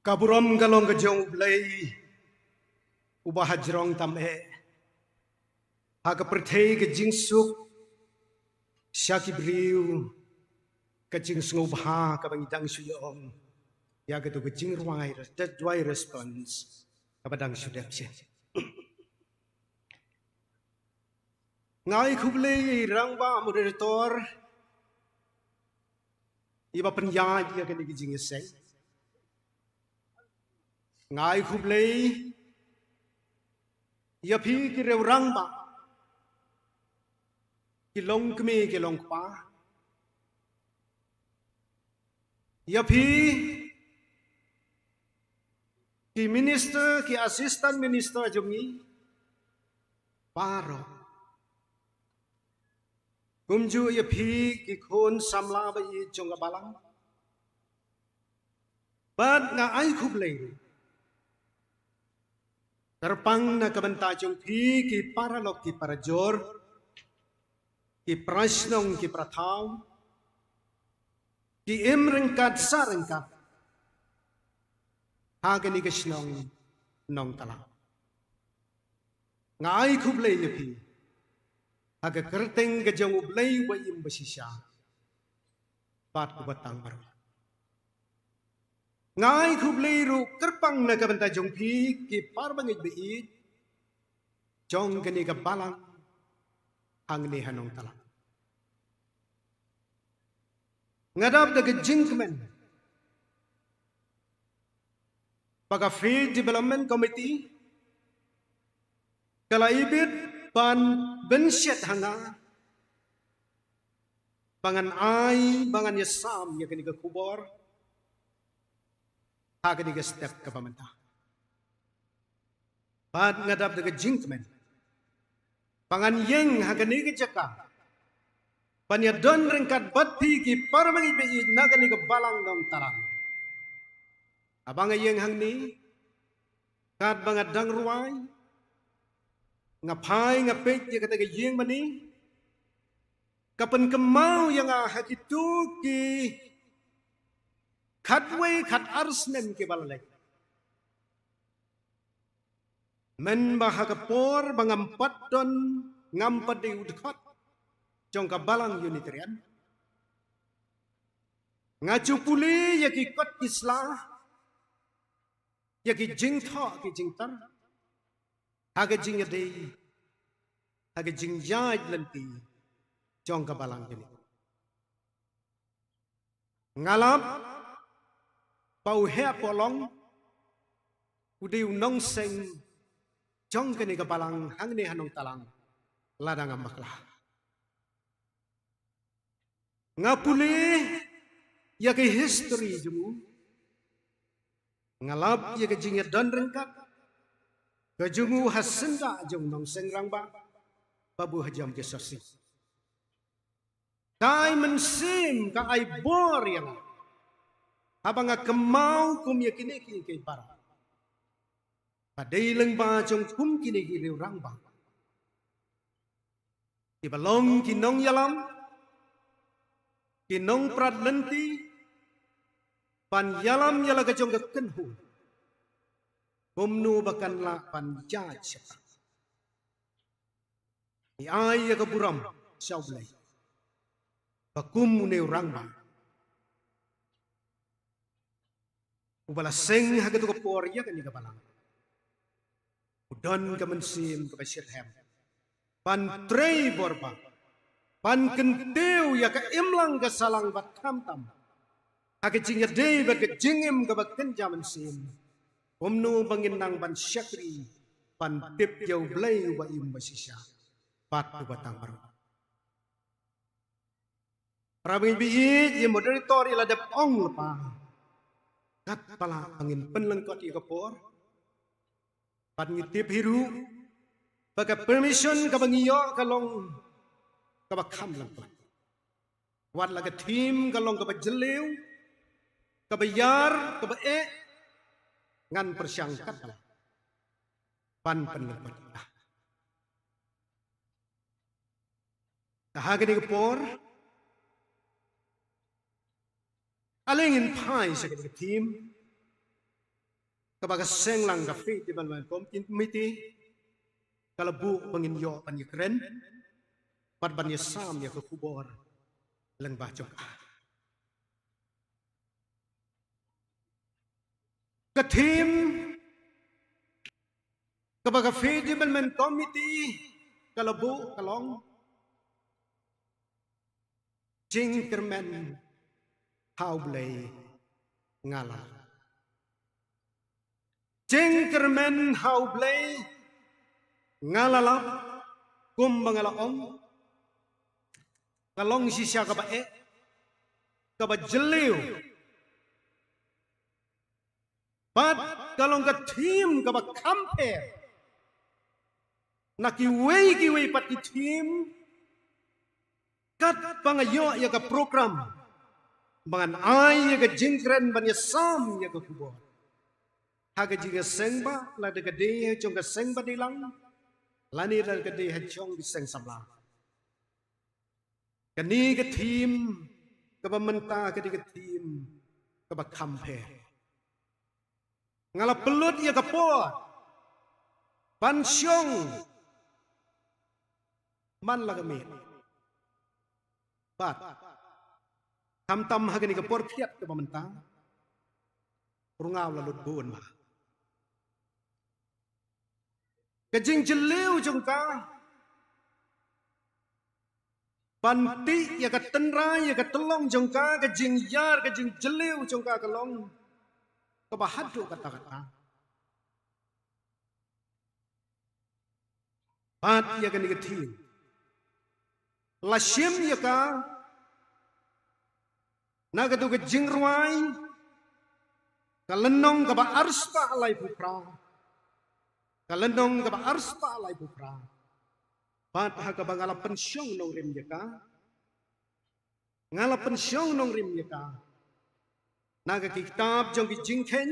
Ka burom ka long ka jong U Blei uba hajrong tam eh ha ka pyrthei ka jingsuk sha ki briew, ka jingsngewbha kaba ngi dang shu ïa ong ïa katu ka jingrwai, that's why response kaba dang shu dep shen. Nga ai khublei ïa i rangbah moderator iba pynïaid ïa kane ka jingïaseng. Nga ai khublei ïa phi ki riew rangbah, ki longkmie ki longkpa, ïa phi ki minister ki assistant minister jong ngi baroh, kumjuh ïa phi ki khun samla ba ïeit jong ka balang. Bad nga ai khublei kyrpang na ka bynta jong phi ki paralok ki parajor, ki parashnong ki parathaw, ki im ryngkat sah ryngkat ha kane ka shnong Nongtalang. Nga ai khublei ïa phi ha ka kyrteng ka jong U Blei uba im bashisha bad uba tang baroh. Nga ai khublei ruh kyrpang na ka bynta jong phi ki parabangeit ba ïeit jong kane ka balang hangne ha Nongtalang. Nga dap da ka jingkmen ba ka Faith Development Committee ka la ibit ban pynshet ha nga ba ngan ai, ba ngan ïasam ïa kane ka khubor ha kane ka step kaba mynta. Bad nga dap da ka jingkmen ba ngan ïeng ha kane ka jaka ban ïadon ryngkat bad phi ki parabangeit ba ïeit na kane ka balang Nongtalang. Haba nga ïeng hangne, katba nga dang rwai, nga phai nga peit ïa kata ka ïing mane, ka pynkynmaw ïa nga ha kitu ki khatwei khatar snem kiba la leit. Mynba ha ka por ba ngam pat don, ngam pat dei u dkhot jong ka balang Unitarian, nga ju pule ïa ki kot ki sla, ïa ki jingthoh ki jingtar ha ka jingïadei, ha ka jingïaid lynti jong ka balang Unitarian. Nga lap ba u Heh Pohlong u dei u nongseng jong kane ka balang hangne ha Nongtalang lada ngam bakla. Nga pule ïa ka history jong u, nga lap ïa ka jingïadon ryngkat ka jong u ha syndah jong u nongseng rangbah Babu Hajam Jesosing. Ka ai mynsiem, ka ai bor ïa nga haba nga kynmaw kum ïa kine kiei kiei baroh ba dei lyngba jong kum kine ki riew rangbah kiba long ki nongïalam, ki nongprat lynti, ban ïalam ïa la ka jong ka kynhun kumno ba kan lah ban ïaid shata. Ngi ai ïa ka burom sha U Blei ba kum une u rangbah uba la seng ha katu ka por ïa kane ka balang u don ka mynsiem kaba shitrhem ban trei bor bha, ban kyntiew ïa ka imlang ka sahlang bad khamtam ha ka jingïadei bad ka jingim kaba kynja mynsiem, kumno ba ngin nang ban shakri ban tip ïa U Blei uba im bashisha bad uba tang baroh. Para bangeit ba ïeit, ïa moderator i la dep ong lypa, katba lah ba ngin pynlyngkot ïa ka por, bad ngi tip hi ruh ba ka permission kaba ngi ïoh ka long kaba kham lyngkot. Wat la ka theme ka long kaba jylliew, kaba ïar, kaba eh, ngan pyrshang katba lah ban pynlyngkot ïa ka. Te ha kane ka por, ale ngin phai sha kane ka theme, Kaba ka seng lang ka Faith Development Committee ka la buh ba ngin ïoh ban ïakren bad ban ïasam ïa ka khubor lyngba jong ka. Ka theme kaba ka Faith Development Committee ka la buh ka long: Jingkyrmen ha U Blei nga la lap. Jingkyrmen ha U Blei nga la lap, kumba nga la ong, ka long shisha kaba eh, kaba jylliew. Bad ka long ka theme kaba kham pher na kiwei kiwei pat ki theme, katba nga ïoh ïa ka program ba ngan ai ïa ka jingkren ban ïasam ïa ka khubor ha ka jingïaseng, ba lada ka dei ha jong ka seng ba dei lang lane lada ka dei ha jong ka seng samla. Kane ka theme kaba mynta ka dei ka theme kaba kham pher. Nga la pynlut ïa ka por ban shong man la ka miet, bad khamtam ha kane ka por phiat kaba mynta ruh nga la lut bun bha. Ka jingjylliew jong ka ban tih ïa ka tynrai, ïa ka tyllong jong ka, ka jingïar, ka jingjylliew jong ka ka long kaba haduh katta katta. Bad ïa kane ka theme la shim ïa ka na katu ka jingrwai, ka lynnong kaba arspah laiphew phra, ka lynnong kaba arspah laiphew phra. Bad ha kaba nga la pynshong nongrim ïa ka, nga la pynshong nongrim ïa ka na ka kitab jong ki Jingkheiñ,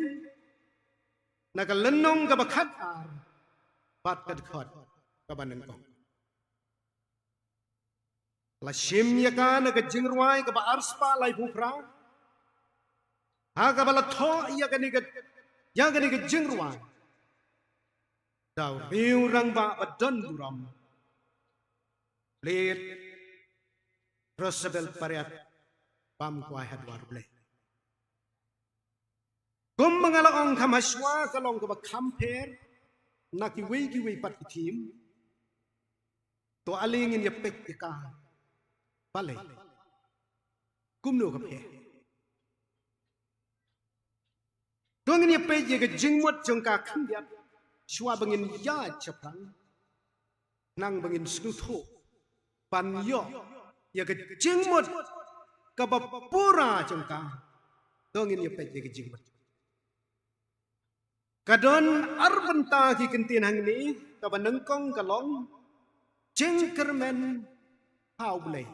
na ka lynnong kaba khatar bad ka dkhot kaba nyngkong. La shim ïa ka na ka jingrwai kaba arspah laiphew phra, ha kaba la thoh ïa kane ka, ïa kane ka jingrwai da u riew rangbah ba don burom, Late Rosabel Pariat, bam kwai ha dwar U Blei. Kumba nga la ong kham hashwa, ka long kaba kham pher na kiwei kiwei pat ki theme. To ale ngin ïa peit ïa ka, balei, kumno ka pher. To ngin ïa peit ïa ka jingmut jong ka khyndiat shuwa ba ngin ïaid shaphrang, khnang ba ngin sngewthuh ban ïoh ïa ka jingmut kaba pura jong ka. To ngin ïa peit ïa ka jingmut. Ka don ar bynta ki kyntien hangne, kaba nyngkong ka long jingkyrmen ha U Blei.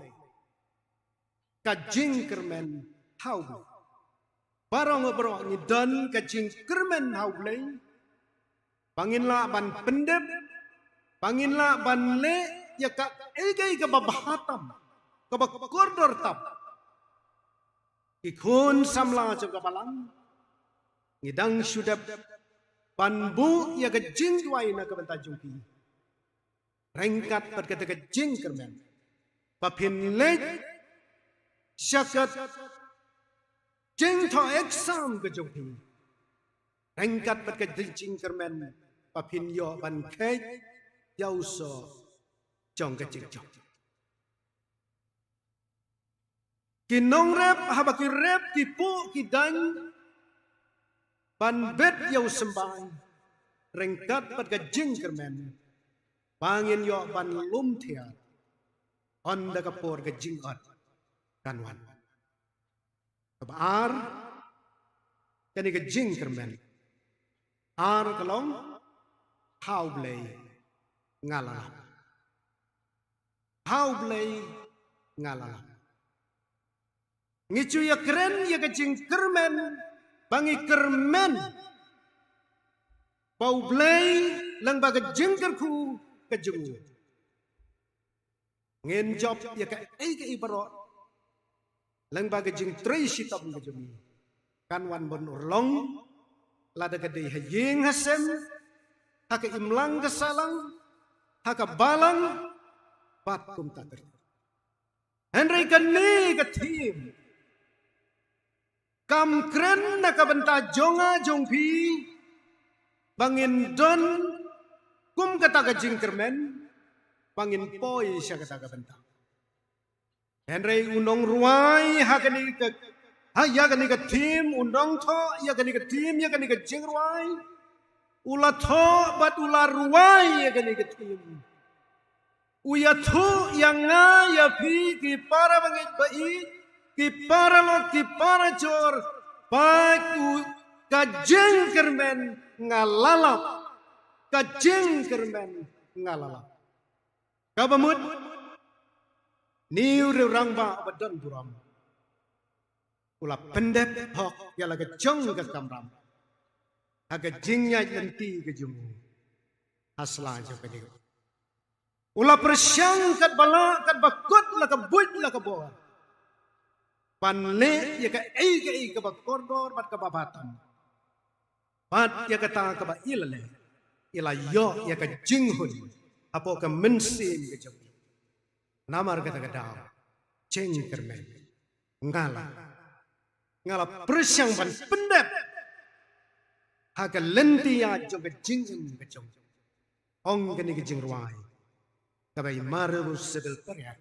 Ka jingkyrmen ha U Blei. Baroh baroh ngi don ka jingkyrmen ha U Blei ba ngin lah ban pyndep, ba ngin lah ban leh ïa kaei kaei kaba bha tam, kaba kordor tam. Ki khun samla jong ka balang, ngi dang shu dep ban buh ïa ka jingduwai na ka bynta jong ki, ryngkat bad kata ka jingkyrmen ba phin leit sha ka jingthoh exam ka jong phi, ryngkat bad ka jingkyrmen ba phin ïoh ban kheit ïa u soh jong ka jingjop. Ki nongrep haba ki rep ki puh ki daiñ ban bet ïa u symbai, ryngkat bad ka jingkyrmen ba ngin ïoh ban lum thiar ynda ka por ka jingot kan wan. Kaba ar, kane ka jingkyrmen. Ar ka long, ha U Blei nga la lap. Ha U Blei nga la lap. Ngi ju ïakren ïa ka jingkyrmen ba ngi kyrmen ba U Blei lyngba ka jingkyrkhu ka jong u, ngin jop ïa kaei kaei baroh lyngba ka jingtrei shitom ka jong ngi, kan wan ban urlong Lada ka dei ha ïing ha sem, ha ka imlang ka sahlang, ha ka balang, bad kumta ter. Hynrei kane ka theme kam kren na ka bynta jong nga jong phi, ba ngin don kum kata ka jingkyrmen, ba ngin poi sha kata ka bynta. Hynrei u nongrwai ha kane ka, ha ïa kane ka theme, u nongthoh ïa kane ka theme, ïa kane ka jingrwai, u la thoh bad u la rwai ïa kane ka theme. U ïathuh ïa nga ïa phi ki para bangeit baieit, ki paralok ki parajor, ba u ka jingkyrmen nga la lap, ka jingkyrmen nga la lap. Kaba mut, une u rangbah ba don burom u la pyndep hok ïa la ka jong ka kamram ha ka jingïaid lynti ka jong u ha sla jong ka jingim. U la pyrshang katba lah katba kut la ka buit la ka bor ban leh ïa kaei kaei kaba kordor bad kaba bha tam. Bad ïa kata kaba i la leh, i la ïoh ïa ka jinghun hapoh ka mynsiem ka jong u. Namar kata ka daw, jingkyrmen nga la, nga la pyrshang ban pyndep ha ka lynti ïaid jong ka jingim ka jong u. Ong kane ka jingrwai kaba i Mary Ruth Sibyl Perrier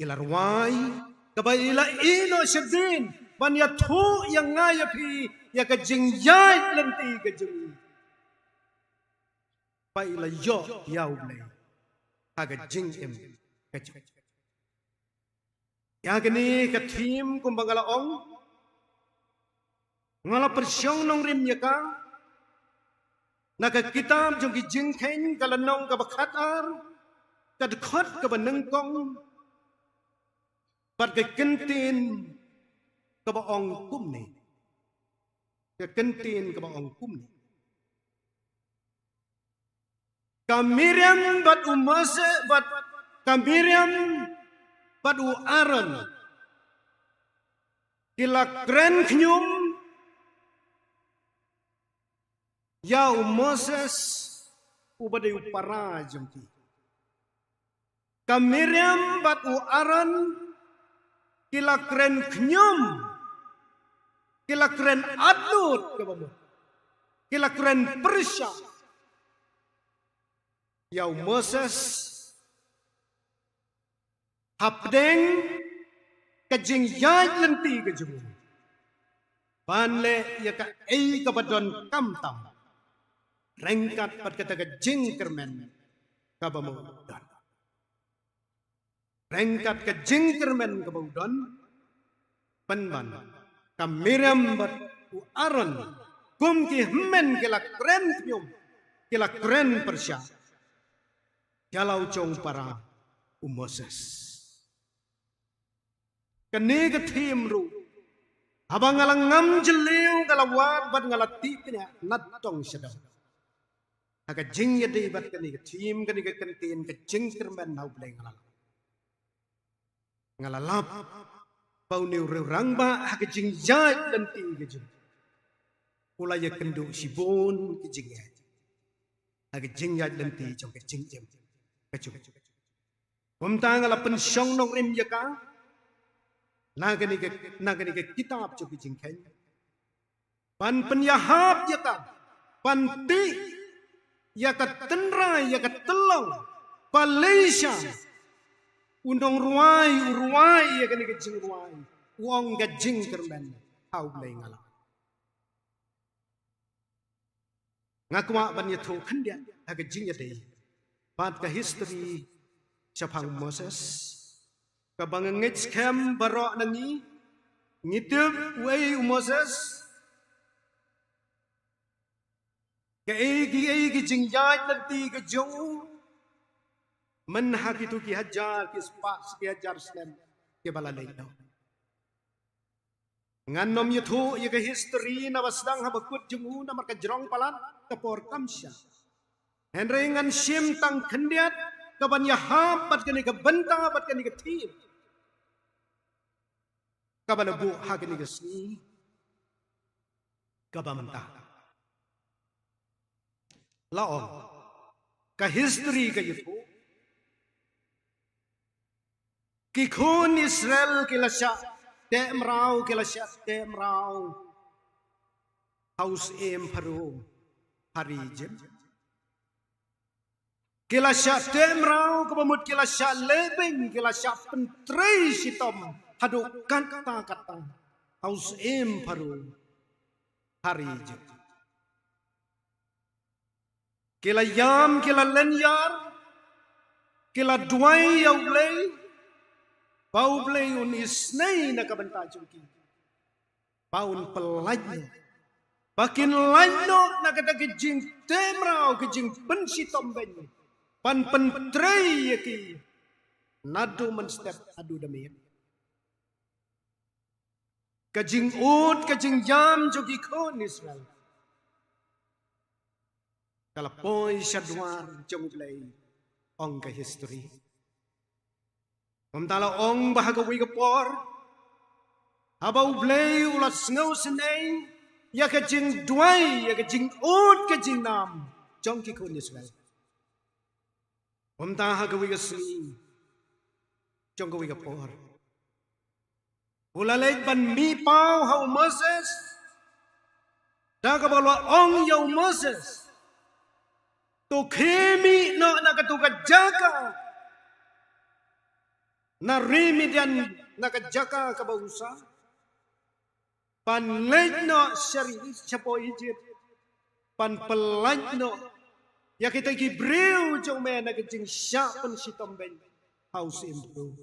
i la rwai, kaba i la ïehnoh shadien ban ïathuh ïa nga ïa phi ïa ka jingïaid lynti ka jong u, ba i la ïoh ïa U Blei ha ka jingim ka jong u. Ïa kane ka theme kumba nga la ong, nga la pyrshang nongrim ïa ka na ka kitab jong ki Jingkheiñ ka lynnong kaba khatar, ka dkhot kaba nyngkong, bad ka kyntien kaba ong kumne. Ka kyntien kaba ong kumne. Ka Miriam bad u Moses bad, ka Miriam bad u Aaron ki la kren khñium ïa u Moses uba dei u para jong ki. Ka Miriam bad u Aaron ki la kren khñium, ki la kren adud kaba mut, ki la kren pyrshah ïa u Moses hapdeng ka jingïaid lynti ka jong u ban leh ïa kaei kaba donkam tam ryngkat bad kata ka jingkyrmen kaba u don. Ryngkat ka jingkyrmen kaba u don, pynban ka Miriam bad u Aaron kum ki hynmen ki la kren khñium, ki la kren pyrshah ïa la u jong para u Moses. Kane ka theme ruh, haba nga la ngam jylliew nga la wad bad nga la tip ïa na tong shadong ha ka jingïadei bad kane ka theme, kane ka kyntien ka jingkyrmen ha U Blei nga la lap. Nga la lap ba une u rangbah ha ka jingïaid lynti ka jong u, u la ïakynduh shibun ka jingïaid ha ka jingïaid lynti jong ka jingim ka jong u. Kumta nga la pynshong nongrim ïa ka na kane ka, na kane ka kitab jong ki Jingkheiñ ban pynïahap ïa ka, ban tih ïa ka tynrai, ïa ka tyllong ba lei sha u nongrwai u rwai ïa kane ka jingrwai, u ong ka jingkyrmen ha U Blei nga la. Nga kwah ban ïathuh khyndiat ha ka jingïadei bad ka history shaphang Moses, kaba nga ngeit skhem baroh na ngi ngi tip uei u Moses, kaei kaei ki jingïaid lynti ka jong u mynha kito ki hajar ki spah ki hajar snem kiba la leit noh. Ngan nym ïathuh ïa ka history naba sdang haba kut jong u namar ka jrong palat, ka por kam shah. Hynrei ngan shim tang khyndiat kaban ïahap bad kane ka bynta bad kane ka theme kaba la buh ha kane ka sngi kaba mynta. La ong, ka history ka ïathuh, ki khun Israel ki la shah teh mraw, ki la shah teh mraw ha u syiem Pharaoh ha ri Egypt. Ki la shah teh mraw, kaba mut ki la shah lehbeiñ, ki la shah pyntrei shitom haduh katta katta ha u syiem Pharaoh ha ri Egypt. Ki la ïam, ki la lynñiar, ki la duwai ïa U Blei, ba U Blei un isynei na ka bynta jong ki, ba un pyllait noh, ba kin lait noh na kata ka jingteh mraw, ka jingpynshitom beiñ, ban pyntrei ïa ki naduh mynstep haduh da miet. Ka jingud, ka jingïam jong ki khun Israel, ka la poi sha duwar jong U Blei, ong ka history. Kumta la ong ba ha kawei ka por, haba U Blei u la sngewsynei ïa ka jingduwai, ïa ka jingud, ka jingnam jong ki khun Israel, kumta ha kawei ka sngi jong kawei ka por, u la leit ban mih paw ha u Moses, da kaba u la ong ïa u Moses, to khie mih noh na katu ka jaka, na ri Midian, na ka jaka kaba u sah, ban leit noh sha ri, shapoh Egypt, ban pyllait noh ïa kita ki briew jong me na ka jingshah pynshitom beiñ ha u syiem Pharaoh.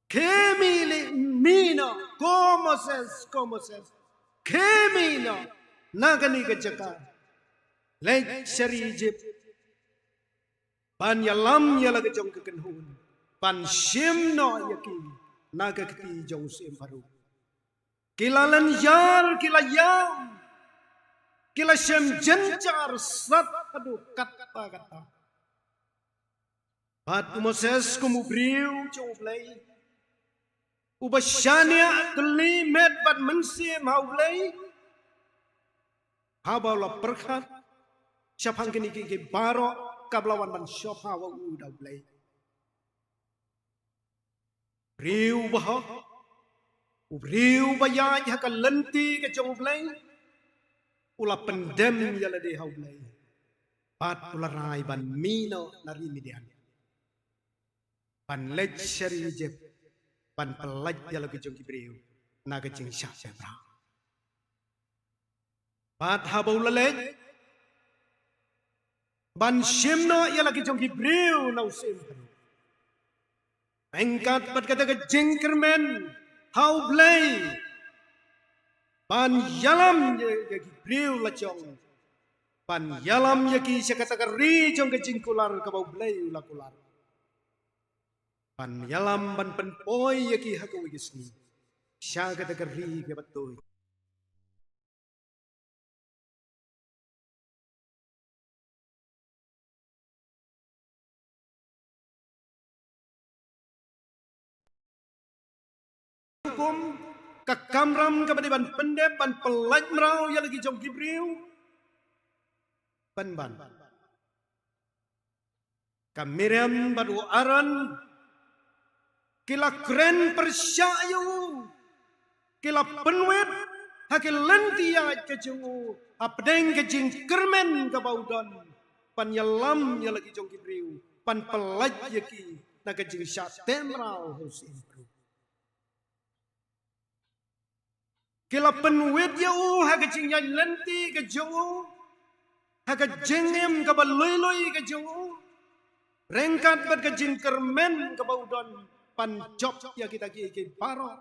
Khie mih leh, mih noh, ko Moses, ko Moses, khie mih noh na kane ka jaka, leit sha ri Egypt, ban ïalam ïa la ka jong ka kynhun, ban shim noh ïa ki na ka kti jong u syiem Pharaoh. Ki la lynñiar, ki la ïam, ki la shem jynjar sat haduh katta katta. Bad u Moses kum u briew jong U Blei, uba shaniah tylli met bad mynsiem ha U Blei, haba u la pyrkhat shaphang kine ki, ki baroh kaba la wan ban shong ha u da U Blei. Briew ba hok, u briew ba ïaid ha ka lynti ka jong U Blei, u la pyndem ïa lade ha U Blei, bad u la rai ban mih noh na ri Midian, ban leit sha ri Egypt, ban pyllait ïa la ki jong ki briew na ka jingshah shah bra. Bad haba u la leit ban shim noh ïa la ki jong ki briew na u syiem Pharaoh, ryngkat bad kata ka jingkyrmen ha U Blei, ban ïalam ïa, ïa ki briew la jong, ban ïalam ïa ki sha kata ka ri jong ka jingkular kaba U Blei u la kular, ban ïalam ban pynpoi ïa ki ha kawei ka sngi sha kata ka ri kaba tuid. Hukum, ka kamram kaba dei ban pyndep, ban pyllait mraw ïa la ki jong ki briew, pynban ka Miriam bad u Aaron ki la kren pyrshah ïa u, ki la pynwit ha ki lynti ïaid ka jong u, hapdeng ka jingkyrmen kaba u don, ban ïalam ïa la ki jong ki briew, ban pyllait ïa ki na ka jingshah teh mraw ha u syiem Pharaoh. Ki la pynwit ïa u ha ka jingïaid lynti ka jong u, ha ka jingim kaba lui lui ka jong u, ryngkat bad ka jingkyrmen kaba u don, ban jop ïa kita ki, ki baroh.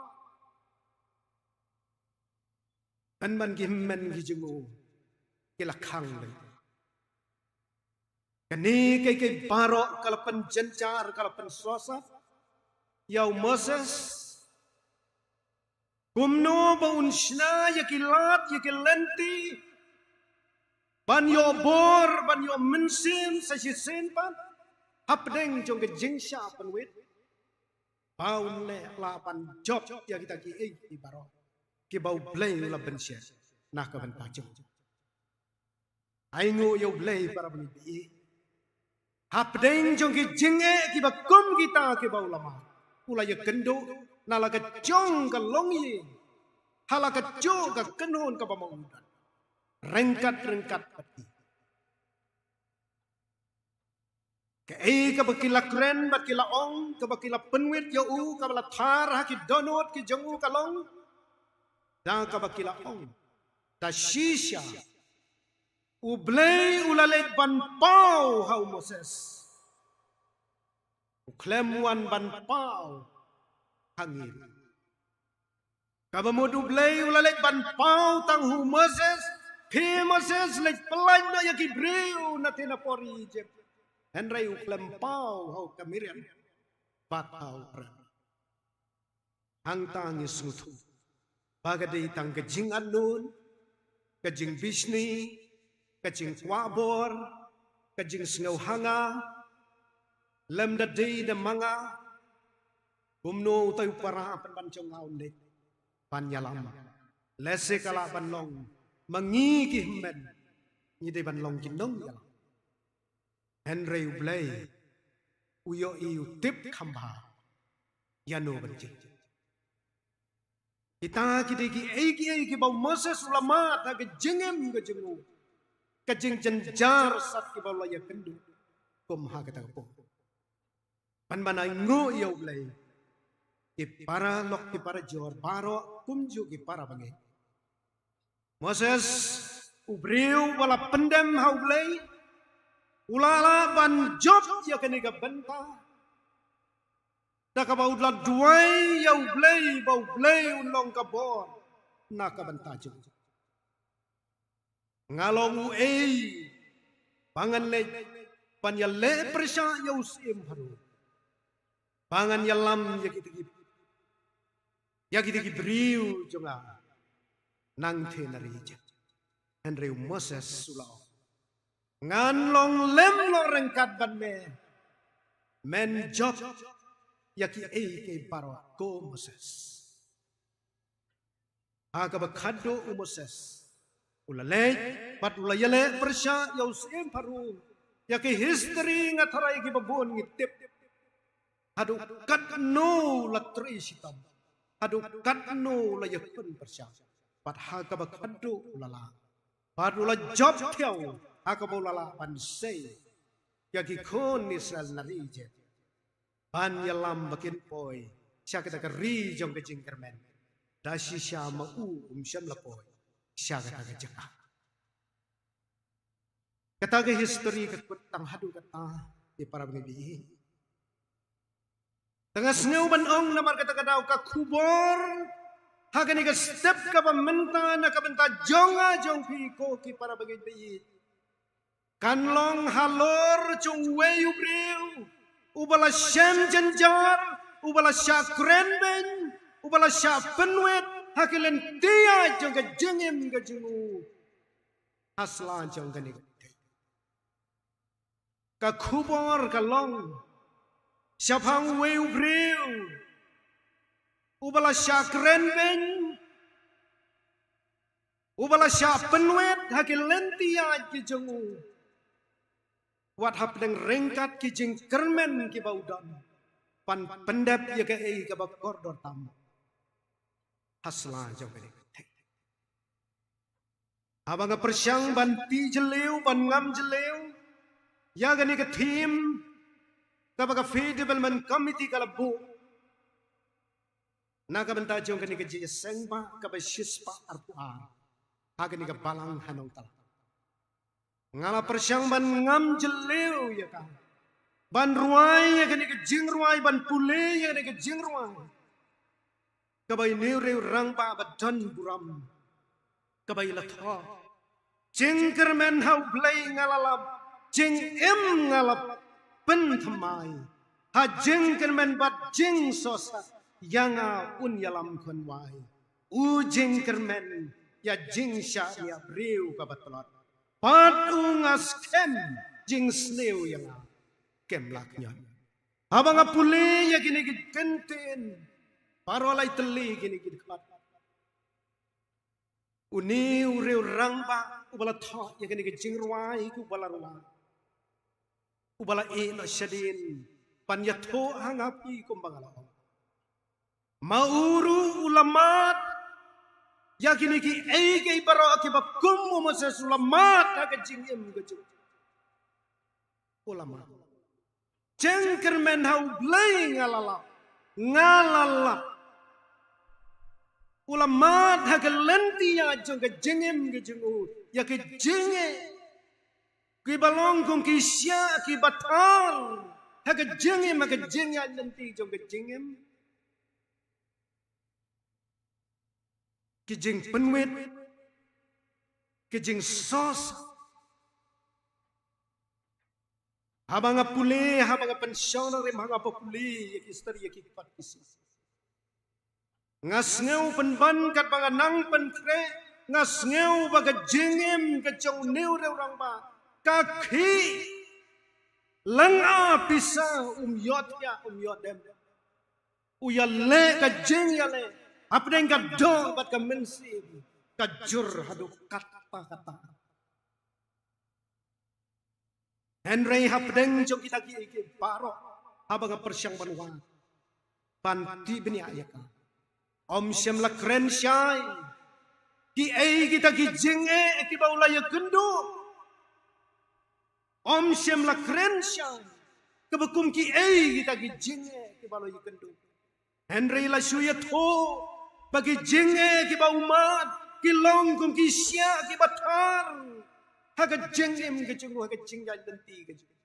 Pynban ki hynmen ki jong u ki la khang lynti. Kane ka, ka baroh ka la pynjynjar, ka la pynsngewsih ïa u Moses. Kumno ba un shna ïa ki lad, ïa ki lynti, ban ïoh bor, ban ïoh mynsiem sa shisien pat, hapdeng jong ka jingshah pynwit, ba un leh lah ban jop ïa kita kiei kiei baroh kiba U Blei u la pynshai na ka bynta jong u. Ai nguh ïa U Blei para bangeit. Hapdeng jong ki jingeh kiba kum kita kiba u la mad, u la ïakynduh na la ka jong ka longïing, ha la ka jong ka kynhun kaba ma u don ryngkat ryngkat bad ki. Kaei kaba ki la kren bad ki la ong, kaba ki la pynwit ïa u, kaba la thar ha ki dohnud ki jong u ka long, da kaba ki la ong, da shisha U Blei u la leit ban paw ha u Moses, u khlem wan ban paw ha ngi. Kaba mut U Blei u la leit ban paw tang ha u Moses, phi Moses leit pyllait noh ïa ki briew na te na por Egypt. Hynrei u khlem paw ha u ka Miriam bad ha u Aaron. Hangta ngi sngewthuh ba ka dei tang ka jingatnun, ka jingbishni, ka jingkwah bor, ka jingsngew ha nga, lem da dei da ma nga, kumno utai u para pynban jong nga un leit ban ïalam. Lehse ka lah ban long ma ngi ki hynmen ngi dei ban long ki nongïalam. Hynrei U Blei u ïohi, u tip kham bha ïano ban jia. Kita ki dei kiei kiei kiba u Moses u la mad ha ka jingim ka jong u, ka jingjynjar sat kiba u la ïakynduh kum ha kata ka por. Pynban ai nguh ïa U Blei, ki para lok ki para jor baroh kumjuh ki para bangeit. Moses, u briew ba la pyndem ha U Blei, u la lah ban jop ïa kane ka bynta da kaba u la duwai ïa U Blei ba U Blei un long ka bor na ka bynta jong u. Nga long uei ba ngan leit ban ïaleh pyrshah ïa u syiem Pharaoh, ba ngan ïalam ïa kita ki, ïa kita ki briew jong nga nangtei na ri Egypt? Hynrei u Moses u la ong, ngan long lem noh ryngkat bad me, men jop ïa kiei kiei baroh ko Moses. Ha kaba khadduh u Moses u la leit bad u la ïaleh pyrshah ïa u syiem Pharaoh. Ïa ki history nga tharai kiba bun ngi tip haduh katno u la trei shitom, haduh katno u la ïakhun pyrshah. Bad ha kaba khadduh u la lah, bad u la jop thiaw ha kaba u la lah ban sei ïa ki khun Israel na ri Egypt ban ïalam ba kin poi sha kata ka ri jong ka jingkyrmen. Da shisha ma u um shym la poi sha kata ka jaka. Kata ka history ka kut tang haduh kata, ki para bangeit. Te nga sngew ban ong namar kata ka daw ka khubor ha kane ka step kaba mynta na ka bynta jong nga jong phi ko ki para bangeit, kan long halor jong uwei u briew uba la shem jynjar, uba la shah kren beiñ, uba la shah pynwit ha ki lynti ïaid jong ka jingim ka jong u ha sla jong kane ka pyrthei. Ka khubor ka long shaphang uwei u briew uba la shah kren beiñ, uba la shah pynwit ha ki lynti ïaid ki jong u, wat hapdeng ryngkat ki jingkyrmen kiba u don, ban pyndep ïa kaei kaba kordor tam ha sla jong kane ka pyrthei. Haba nga pyrshang ban tih jylliew, ban ngam jylliew ïa kane ka theme kaba ka Faith Development Committee ka la buh na ka bynta jong kane ka jingïaseng ba kaba shispah arphew ar ha kane ka balang ha Nongtlang. Nga la pyrshang ban ngam jylliew ïa ka, ban rwai ïa kane ka jingrwai, ban pule ïa kane ka jingrwai kaba i Nongriewrangbah ba don burom, kaba i la thoh, jingkyrmen ha U Blei nga la lap, jingim nga la pynthymmai, ha jingkyrmen bad jingsohsat ïa nga un ïalam khun wai. U jingkyrmen ïa jingshah ïa briew kaba tlot, bad u nga skhem jingsniew ïa nga kem lah kñiot. Haba nga pule ïa kine ki kyntien, baroh lai tylli kine ki dkhot. Une u riew rangbah uba la thoh ïa kane ka jingrwai, uba la rwai, uba la ïeh noh shadien ban ïathuh ha nga phi kumba nga la ong. Ma u ruh u la mad ïa kine kiei kiei baroh kiba kum u Moses u la mad ha ka jingim ka jong u. U la mad. Jingkyrmen ha U Blei nga la lap, nga la lap. U la mad ha ka lynti ïaid jong ka jingim ka jong u, ïa ka jingeh, kiba long kum ki shiah kiba thar ha ka jingim, ha ka jingïaid lynti jong ka jingim. Ki jingpynwit, ki jingsohsat. Haba nga pule, haba nga pynshong nongrim, haba nga pule ïa ki stari, ïa ki pat ki sih, nga sngew pynban katba nga nang pynkhreh, nga sngew ba ka jingim ka jong une u riew rangbah ka khih. Lynga pisa um ïoh thiah, um ïoh dem. U ïaleh ka jingïaleh hapdeng ka doh bad ka mynsiem ka jur haduh katta katta. Hynrei hapdeng jong kita kiei kiei baroh, haba nga pyrshang ban wad, ban tip bniah ïa ka, ym shym la kren shai kiei kita ki jingeh kiba u la ïakynduh. Ym shym la kren shai kaba kum kiei kita ki jingeh kiba u la ïakynduh. Hynrei la shu ïathuh ba ki jingeh kiba u mad ki long kum ki shiah kiba thar ha ka jingim ka jong u, ha ka jingïaid lynti ka jong u.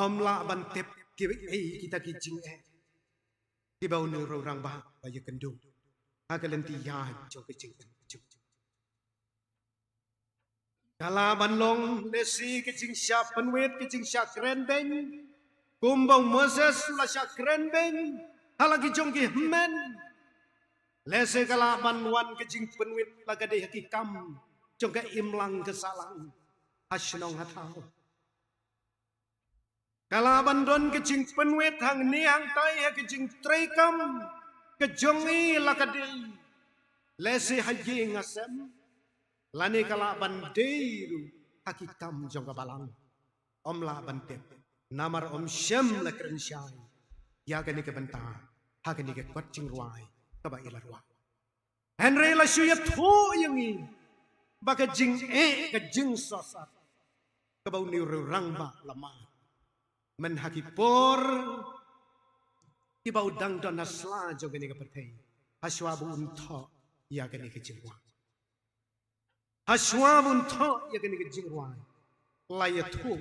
Ym lah ban tip kiei kita ki jingeh kiba une u riew rangbah u la ïakynduh ha ka lynti ïaid jong ka jingim ka jong u. Ka lah ban long lehse ka jingshah pynwit, ka jingshah kren beiñ, kumba u Moses u la shah kren beiñ ha la ki jong ki hynmen. Lehse ka lah ban wan ka jingpynwit la ka dei ha ki kam jong ka imlang ka sahlang, ha shnong ha thaw. Ka lah ban don ka jingpynwit hangne hangtai ha ka jingtrei kam ka jong i la ka dei lehse ha ïing ha sem, lane ka lah ban dei ruh ha ki kam jong ka balang. Ym lah ban tip namar ym shym la kren shai ïa kane ka bynta ha kane ka kot jingrwai kaba i la rwai. Hynrei la shu ïathuh ïa ngi ba ka jingeh, ka jingsohsat kaba une u riew rangbah u la mad, myn ha ki por kiba u dang don ha sla jong kane ka pyrthei, ha shuwa ba un thoh ïa kane ka jingrwai. Ha shuwa ba un thoh ïa kane ka jingrwai, la ïathuh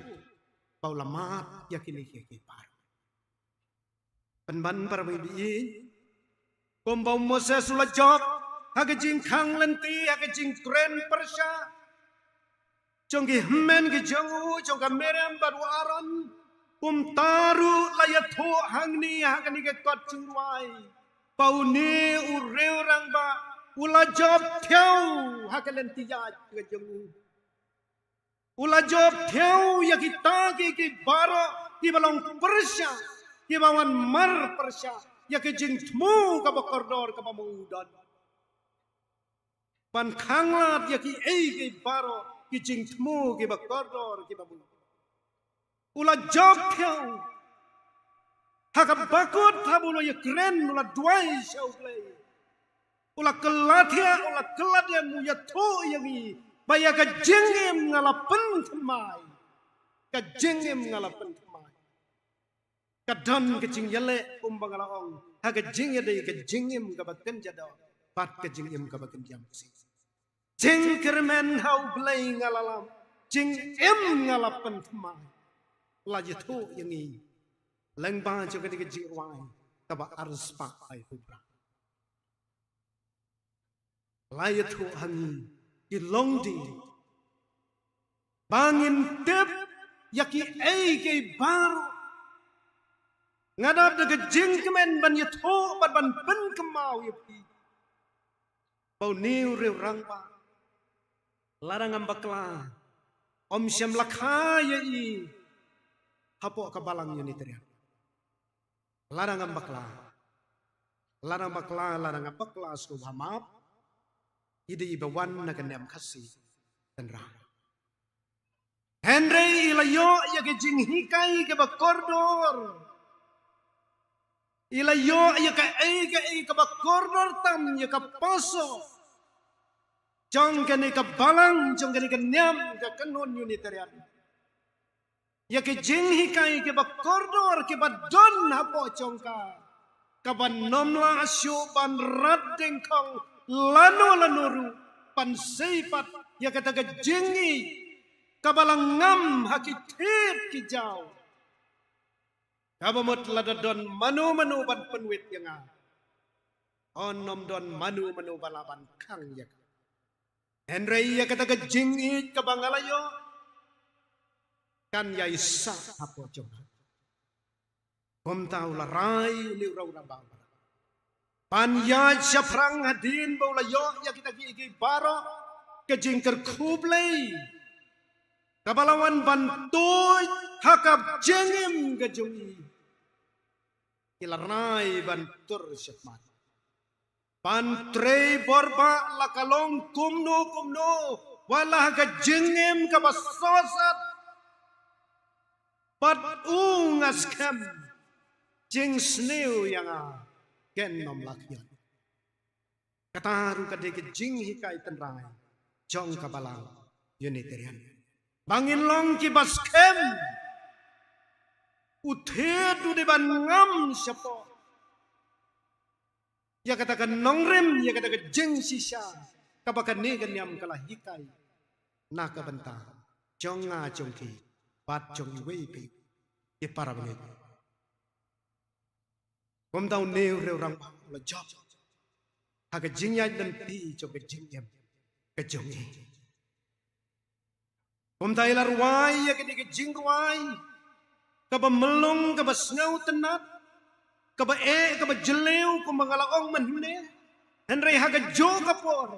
ba u la mad ïa kine kiei kiei baroh. Pynban para bangeit, kumba u Moses u la jop ha ka jingkhang lynti, ha ka jingkren pyrshah jong ki hynmen ki jong u, jong ka Miriam bad u Aaron, kumta ruh la ïathuh hangne ha kane ka kot jingrwai ba une u riew rangbah u la jop thiaw ha ka lynti ïaid ka jong u. U la jop thiaw ïa kita kiei kiei baroh kiba long pyrshah, kiba wan mar pyrshah ïa ka jingthmu kaba kordor kaba ma u don. Ban khanglad ïa kiei kiei baroh ki jingthmu kiba kordor kiba ma u don. U la jop thiaw ha kaba kut, haba u la ïakren, u la duwai sha U Blei. U la kylla thiah, u la kylla dem, u ïathuh ïa ngi ba ïa ka jingim nga la pynthymmai. Ka jingim nga la pynthymmai. Ka don ka jingïaleh kumba nga la ong, ha ka jingïadei ka jingim kaba kynja doh bad ka jingim kaba kynja mynsiem. Jingkyrmen ha U Blei nga la lap, jingim nga la pynthymmai. La ïathuh ïa ngi lyngba jong kane ka jingrwai kaba arspah laiphew phra. La ïathuh ha ngi ki longdie ba ngin tip ïa kiei kiei baroh. Nga dap da ka jingkmen ban ïathuh bad ban pynkynmaw ïa phi ba une u riew rangbah, lada ngam bakla, ym shym la kha ïa i hapoh ka balang Unitarian. Lada ngam bakla, Lada bakla, lada nga bakla sngewbha map. I dei iba wan na ka niam Khasi tynrai. Hynrei i la ïoh ïa ka jinghikai kaba kordor. I la ïoh ïa kaei kaei kaba kordor tam, ïa ka paso jong kane ka balang, jong kane ka niam ka kynhun Unitarian. Ïa ka jinghikai kaba kordor kaba don hapoh jong ka, kaba ym lah shuh ban rat dyngkhong lano lano ruh, ban sei pat ïa kata ka jingïeit kaba la ngam ha ki thied ki jaw. Kaba mut lada don mano mano ban pynwit ïa nga, yn ym don mano mano ba lah ban khang ïa ka. Hynrei ïa kata ka jingïeit kaba nga la ïoh, kan ïai sah hapoh jong nga. Kumta u la rai une u rangbah ban ïaid shaphrang hadien ba u la ïoh ïa kita kiei kiei baroh, ka jingkyrkhu Blei kaba la wan ban tuid ha ka jingim ka jong i. I la rai ban tur shakhmat, ban trei bor ba la ka long kumno kumno, wat la ha ka jingim kaba sosat. Bad u nga skhem, jingsniew ïa nga kan ym lah khñiot. Kata ruh ka dei ka jinghikai tynrai jong ka balang Unitarian. Ba ngin long kiba skhem, u thied u dei ban ngam shapoh ïa kata ka nongrim, ïa kata ka jingshisha kaba kane ka niam ka la hikai na ka bynta jong nga jong phi bad jong iwei pa iwei i para bangeit. Kumta une u rangbah u la jop ha ka jingïaid lynti jong ka jingim ka jong i. Kumta i la rwai ïa kane ka jingrwai kaba mlung, kaba sngewtynnat, kaba eh, kaba jylliew, kumba nga la ong mynhynne. Hynrei ha kajuh ka por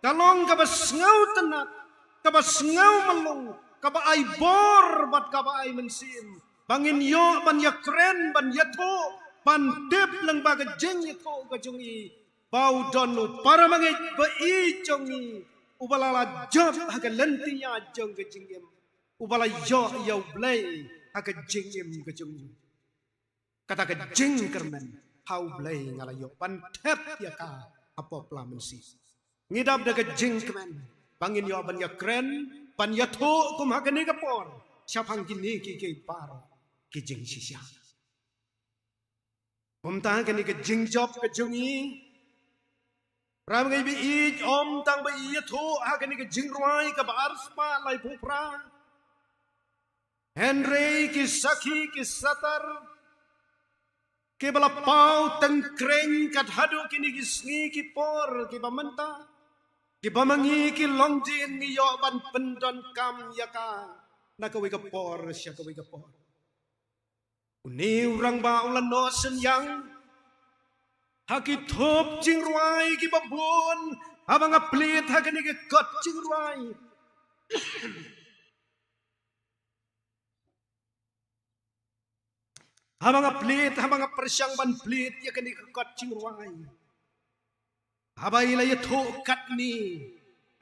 ka long kaba sngewtynnat, kaba sngewmlung, kaba ai bor bad kaba ai mynsiem ba ngin ïoh ban ïakren, ban ïathuh, ban tip lyngba ka jingïathuh ka jong i ba u don u para bangeit ba ïeit jong i, uba la la jop ha ka lynti ïaid jong ka jingim, uba la ïoh ïa U Blei ha ka jingim ka jong i. Kata ka jingkyrmen ha U Blei nga la ïoh ban thep ïa ka ha pop la mynsiem. Ngi dap da ka jingkmen ba ngin ïoh ban ïakren, ban ïathuh kum ha kane ka por shaphang kine kiei kiei baroh ki jingshisha. Kumta kane ka jingjop ka jong i, para bangeit ba ïeit, ym tang ba i ïathuh ha kane ka jingrwai kaba arspah laiphew phra, hynrei ki sakhi ki satar kiba la paw tyngkreiñ kat haduh kine ki sngi ki por kiba mynta, kiba ma ngi ki longdien ngi ïoh ban pyndonkam ïa ka na kawei ka por sha kawei ka por. Une u rangbah u la noh synñiang ha ki thup jingrwai kiba bun. Haba nga plie ha kane ka kot jingrwai, haba nga plie, haba nga pyrshang ban plie ïa kane ka kot jingrwai, haba i la ïathuh katne,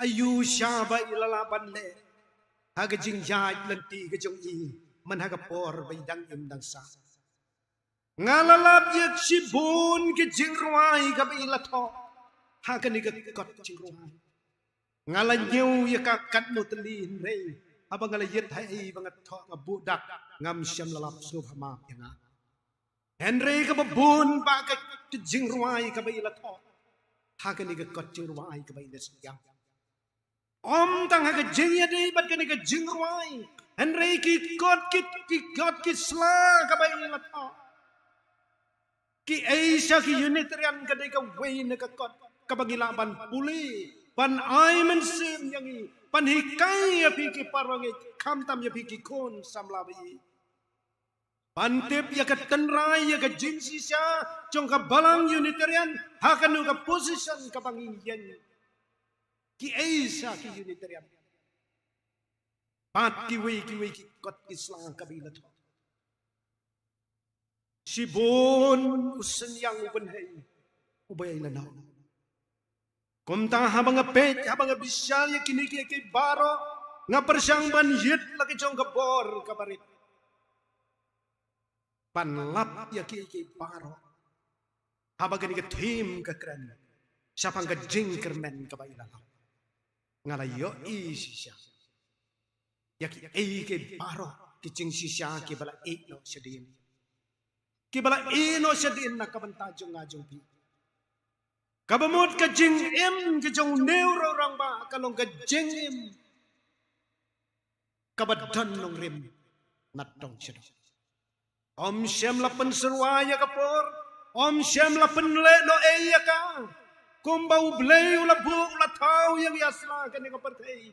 aiu sha ba i la lah ban leh ha ka jingïaid lynti ka jong i man ha ka por ba i dang im dang sah. Nga la lap ïa shibun ki jingrwai kaba i la thoh ha kane ka kot jingrwai. Nga la ñiew ïa ka katno tylli, hynrei haba nga la ïit ha ei ba nga thoh, nga buh dak, ngam shym la lap, sngewbha map ïa nga. Hynrei kaba bun bah ka jingrwai kaba i la thoh ha kane ka kot jingrwai kaba i la synñiang. Ym tang ha ka jingïadei bad kane ka jingrwai, hynrei ki kot ki, ki kot ki sla kaba i la thoh. Kiei sha ki Unitarian ka dei kawei na ka kot kaba ngi lah ban pule, ban ai mynsiem ïa ngi, ban hikai ïa phi ki para bangeit, khamtam ïa phi ki khun samla ba ïeit. Ban tip ïa ka tynrai, ïa ka jingshisha jong ka balang Unitarian ha kano ka position kaba ngi ïeng. Kiei sha ki Unitarian bad kiwei kiwei ki kot ki sla kaba i la thoh. Shibun u synñiang u bynhei uba ïa lano. Kumta haba nga peit, haba nga bishar ïa kine kiei kiei baroh, nga pyrshang ban ïit la ka jong ka bor kaba rit ban lap ïa kiei kiei baroh. Haba kane ka theme ka kren shaphang ka jingkyrmen kaba ïa lano, nga la ïohi shisha ïa kiei kiei baroh ki jingshisha kiba la ïeh noh shadien, kiba la ïeh noh shadien na ka bynta jong nga jong phi. Kaba mut ka jingim ka jong u rangbah ka long ka jingim kaba don nongrim na dong sha dong. Ym shym la pynsyrwa ïa ka por, ym shym la pynlehnohei ïa ka. Kumba U Blei u la buh, u la thaw ïa ngi ha sla kane ka pyrthei,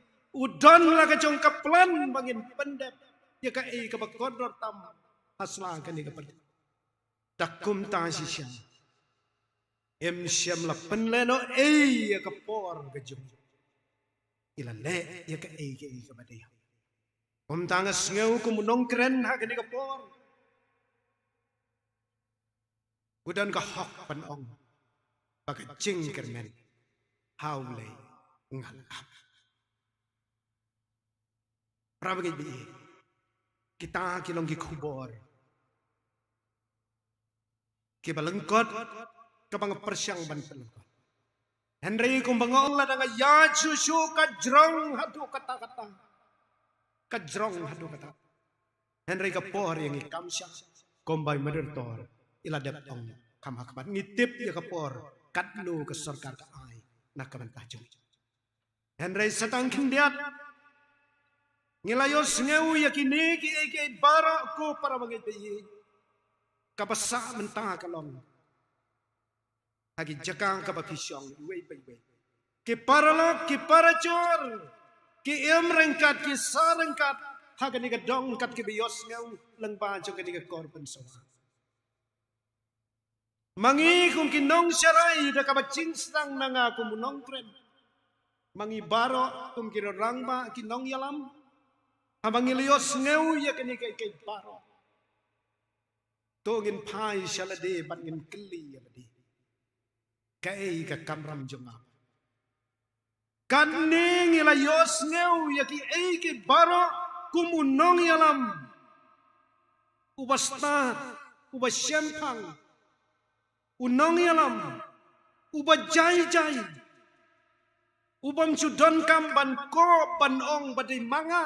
u don la ka jong ka plan ba ngin pyndep ïa kaei kaba kordor tam ha sla kane ka pyrthei. Da kumta shisha, ym shym la pynlehnohei ïa ka por ka jong u. I la leh ïa kaei kaei kaba dei. Kumta nga sngew kum u nongkren ha kane ka por, u don ka hok ban ong ba ka jingkyrmen ha U Blei nga lap. Para bangeit ba ïeit, kita ki long ki khubor kiba lyngkot kaba nga pyrshang ban pynlyngkot. Hynrei kumba nga ong, lada nga ïa shuh shuh ka jrong haduh katta katta, ka jrong haduh katta. Hynrei ka por ïa ngi kam shah, kumba i moderator i la dep ong kham ha khmat, ngi tip ïa ka por katno ka sorkar ka ai na ka bynta jong ngi. Hynrei sa tang khyndiat ngi la ïohsngew ïa kine kiei kiei baroh, ko para bangeit ba ïeit. Kaba sah mynta ka long ha ki jaka kaba phi shong iwei pa iwei, ki paralok ki parajor, ki im ryngkat, ki sah ryngkat ha kane ka dong kat kiba ïohsngew lyngba jong kane ka khubor pynsawa. Ma ngi kum ki nongsharai, da kaba jingsdang na nga kum u nongkren, ma ngi baroh kum ki rangbah, ki nongïalam, haba ngi la ïohsngew ïa kine kiei kiei baroh, to ngin phai sha lade bad ngin kylli ïa lade, kaei ka kamram jong nga? Katne ngi la ïohsngew ïa kiei kiei baroh kum u nongïalam uba stad, uba shemphang, u nongïalam uba jai jai, u bym shu donkam ban kop ban ong ba dei ma nga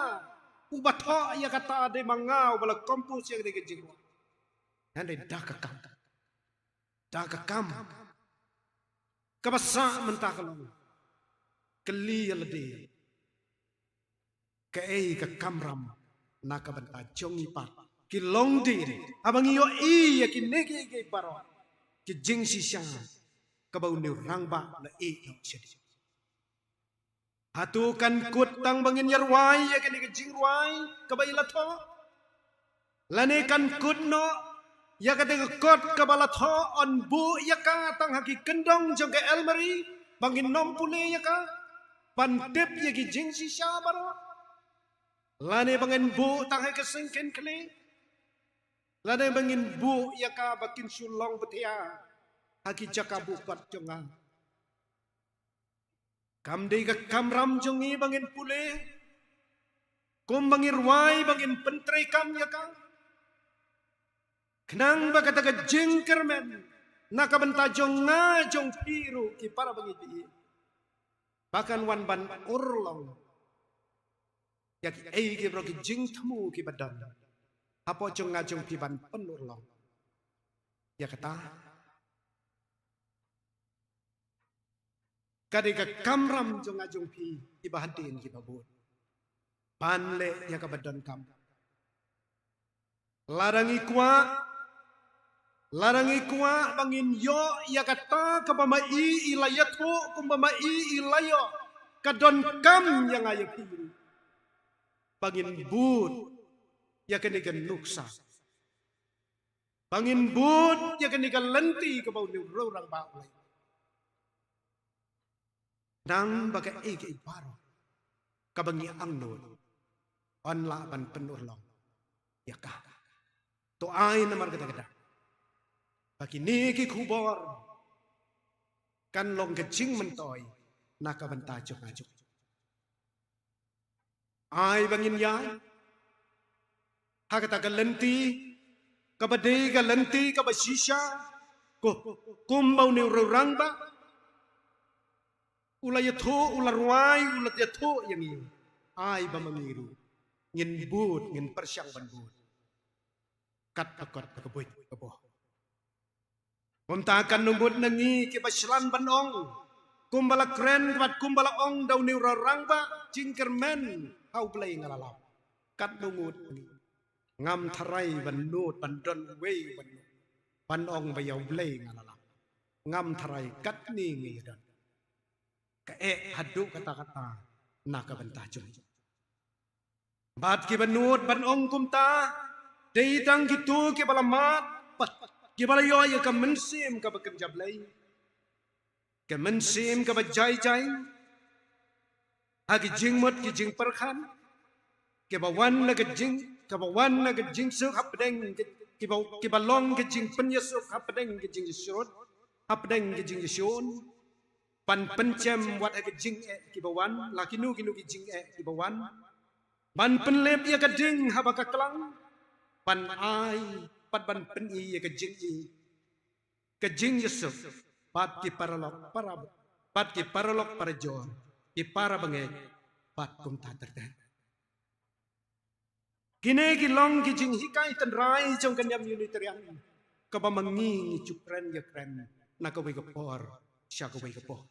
uba thoh ïa kata, dei ma nga uba la compose ïa kane ka jingrwai. Hynrei da ka kam, da ka kam kaba sah mynta ka long, kylli ïa lade, kaei ka kamram na ka bynta jong ngi pat ki longdien, haba ngi ïohi ïa kine kiei kiei baroh, ki jingshisha kaba une u rangbah u la ïeh noh shadien? Hato kan kut tang ba ngin ïa rwai ïa kane ka jingrwai kaba i la thoh? Lane kan kut noh ïa kata ka kot kaba la thoh, yn buh ïa ka tang ha ki kyndong jong ka almari ba ngin nym pule ïa ka, ban tip ïa ki jingshisha baroh? Lane ba ngin buh tang ha ka syngkien khlieh? Lane ba ngin buh ïa ka ba kin shu long bthia ha ki jaka buh kot jong nga? Kam dei ka kamram jong ngi ba ngin pule, kum ba ngi rwai, ba ngin pyntreikam ïa ka, khnang ba kata ka jingkyrmen na ka bynta jong nga jong phi ruh, ki para bangeit, ba kan wan ban urlong ïa kiei kiei baroh, ki jingthmu kiba don hapoh jong nga jong phi ban pynurlong ïa kata? Ka dei ka kamram jong nga jong phi kiba hadien kiba bud ban leh ïa kaba donkam. Lada ngi kwah, lada ngi kwah ba ngin ïoh ïa kata kaba ma i i la ïathuh, kumba ma i i la ïoh, ka donkam ïa nga ïa phi ba ngin bud ïa kane ka nuksa, ba ngin bud ïa kane ka lynti kaba une u rangbah u la ïoh. Nang ba kaei kaei baroh kaba ngi angnud, yn lah ban pynurlong ïa ka. To ai namar kata ka daw ba kine ki khubor kan long ka jingmyntoi na ka bynta jong nga jong phi. Ai ba ngin ïaid ha kata ka lynti kaba dei ka lynti kaba shisha, ko, kumba une u rangbah u la ïathuh, u la rwai, u la ïathuh ïa ngi. Ai ba ma ngi ruh ngin bud, ngin pyrshang ban bud kat ka kot ka buit ka boh. Kumta katno ngut na ngi kiba shlan ban ong, kumba la kren bad kumba la ong da une u rangbah, jingkyrmen ha U Blei nga la lap. Katno ngut na ngi ngam tharai ban nud, ban don uwei ban nud, ban ong ba ïa U Blei nga la lap. Ngam tharai, katne ngi ïa don. Ka eh haduh katta katta na ka bynta jong ngi. Bad kiba nud ban ong kumta dei tang kito kiba la mad, bad kiba la ïoh ïa ka mynsiem kaba kynja Blei, ka mynsiem kaba jai jai ha ki jingmut ki jingpyrkhat, kiba wan na ka jing, kiba wan na ka jingsuk hapdeng, kiba, kiba long ka jingpynïasuk hapdeng ka jingïasuk, hapdeng ka jingïasuk. Ban pynchem wat ha ka jingeh kiba wan, la kino kino ki jingeh kiba wan. Ban pynlip ïa ka ding haba ka klang. Ban ai, bad ban pyni ïa ka jing, ka jingïasuk bad ki paralok para, bad ki paralok parajor, ki para bangeit, bad kumta ter ter. Kine ki long ki jinghikai tynrai jong ka niam Unitarian kaba ma ngi ngi ju kren ïa kren na kawei ka por sha kawei ka por.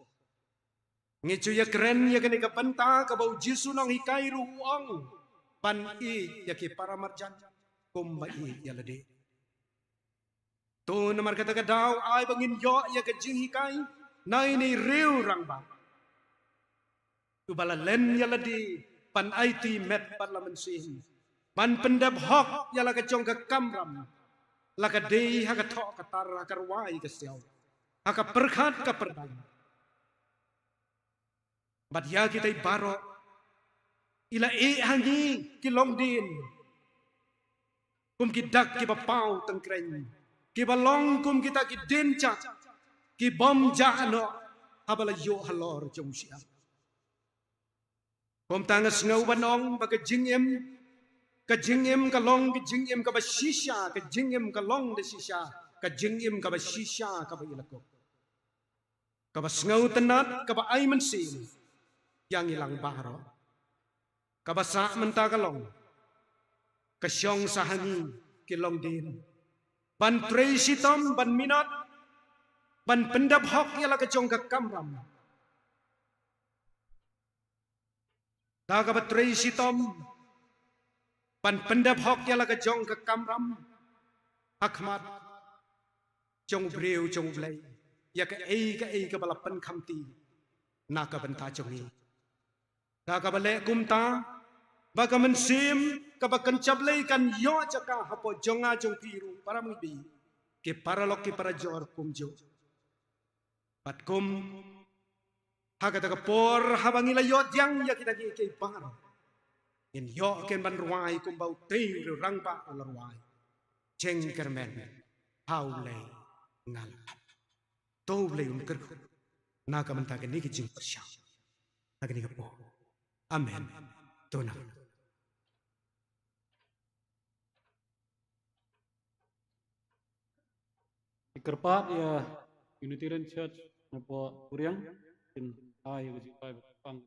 Ngi ju ïa kren ïa kane ka bynta kaba U Jisu u nonghikai ruh u ong, ban ïeit ïa ki para marjan kumba ïeit ïa lade. To namar kata ka daw ai ba ngin ïoh ïa ka jinghikai na ine i rangbah uba la len ïa lade ban aiti met bad la mynsiem, ban pyndep hok ïa la ka jong ka kamram, la ka dei ha ka thoh ka tar, ha ka rwai ka siaw, ha ka pyrkhat ka pyrdaiñ. Bad ïa kitai baroh i la ïeh ha ngi ki longdien kum ki dak kiba paw tyngkreiñ, kiba long kum kita ki dienjat ki bym jah noh haba la ïoh halor jong u shyiap. Kumta nga sngew ban ong ba ka jingim, ka jingim ka long ka jingim kaba shisha, ka jingim ka long da shisha, ka jingim kaba shisha kaba i la kup, kaba sngewtynnad, kaba ai mynsiem ïa ngi lang baroh. Kaba sah mynta ka long, ka shong sah ha ngi ki longdien ban trei shitom, ban minot, ban pyndep hok ïa la ka jong ka kamram. Da kaba trei shitom ban pyndep hok ïa la ka jong ka kamram ha khmat jong u briew jong U Blei ïa kaei kaei kaba la pynkhamti na ka bynta jong ngi. Da kaba leh kumta ba ka mynsiem kaba kynja Blei kan ïoh jaka hapoh jong nga jong phi ruh para mangbi, ki paralok ki parajor kumjuh. Bad kum ha kata ka por haba ngi la ïoh pdiang ïa kita kiei kiei baroh, ngin ïoh ken ban rwai kumba utei u rangbah u la rwai. Jingkyrmen ha U Blei nga la lap. To U Blei un kyrkhu na ka bynta kane ka jingpyrshang na kane ka por. Amen. To nang. Kyrpad ïa Unitarian Church na pdeng Buriang, kin ai ïa ka jingbai ba pang.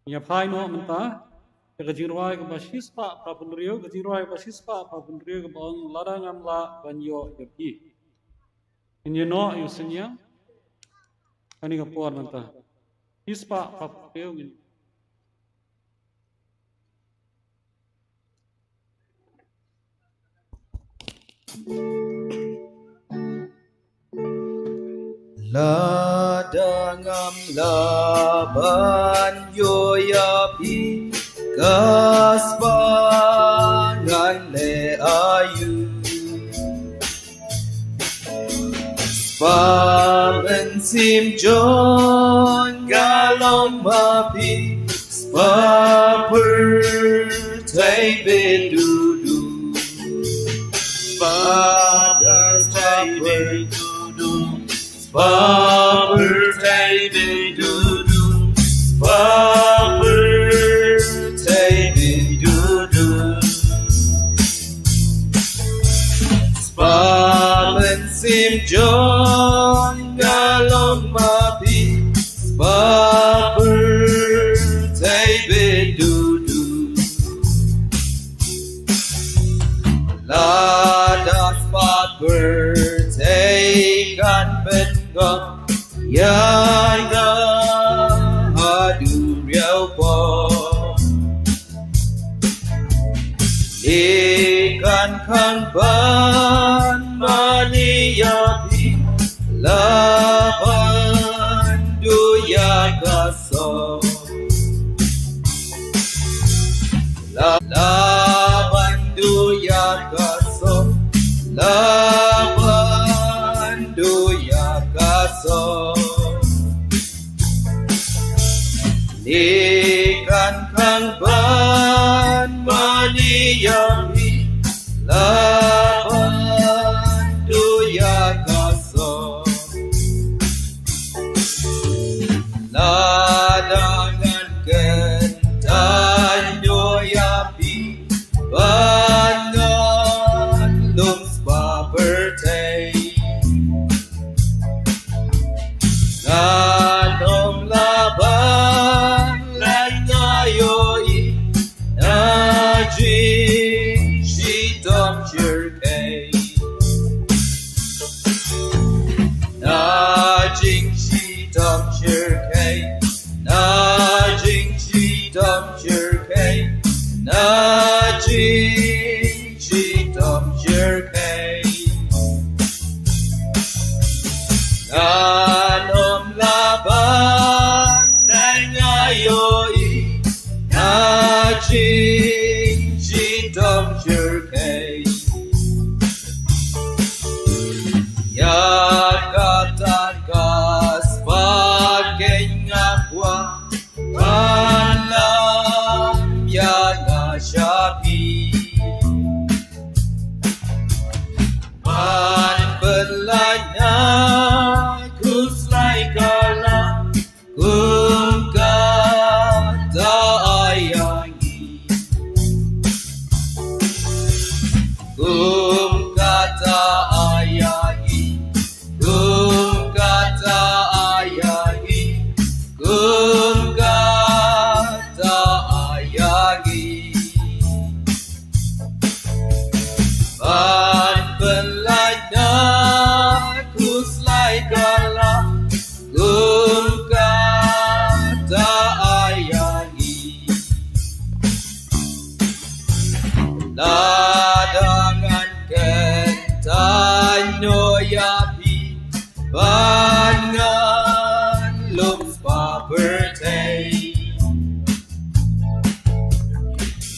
Ïa phai noh mynta ïa ka jingrwai kaba shispah phra phew hynriew, ka jingrwai kaba shispah phra phew hynriew kaba ong Lada Ngam Lah Ban Ïoh Ïa Phi. Ngin ïa noh ïa u synñiang. Kane ka por mynta shispah phra phew hynriew ngin Lada ngam lah ban ïoh ïa phi, ka spah ngan leh aïu? Spah mynsiem jong nga long ma phi, spah pyrthei beit duhdun. Spah pyrthei beit duhdun. Spah pyrthei beit duhdun. Spah pyrthei beit duhdun. Spah mynsiem jong nga long ma phi, spah pyrthei beit duhdun. Lada spah pyrthei kan pynngop ïa nga ha duriaw pop, ngi kan khang ban mane ïa phi, lah ban duh ïa ka soh. Lah, lah ban duh ïa ka soh, lah ban duh ïa ka soh. Ngi kan khang ban mane ïa phi, lah ban duh ïa ka soh. Lada ngan kyntait noh ïa phi, ban ngan lum spah pyrthei, ngan ym lah ban lait, nga ïohi na jingshitom shyrkhei. Na jingshitom shyrkhei, na jingshitom shyrkhei, na jingshitom shyrkhei. Ngan ym lah ban lait, nga ïohi na jingshitom shyrkhei. Ïa kata ka spah keiñ nga kwah ban lam ïa nga sha phi, ban pynlait na khuslai ka la, kum kata ai ïa ngi. Kum kata ai ïa ngi. Kum kata ai ïa ngi. Kum kata ai ïa ngi. Ban pynlait na khuslai ka la, kum kata ai ïa ngi. Lada ngan kyntait noh ïa phi, ban ngan lum spah pyrthei,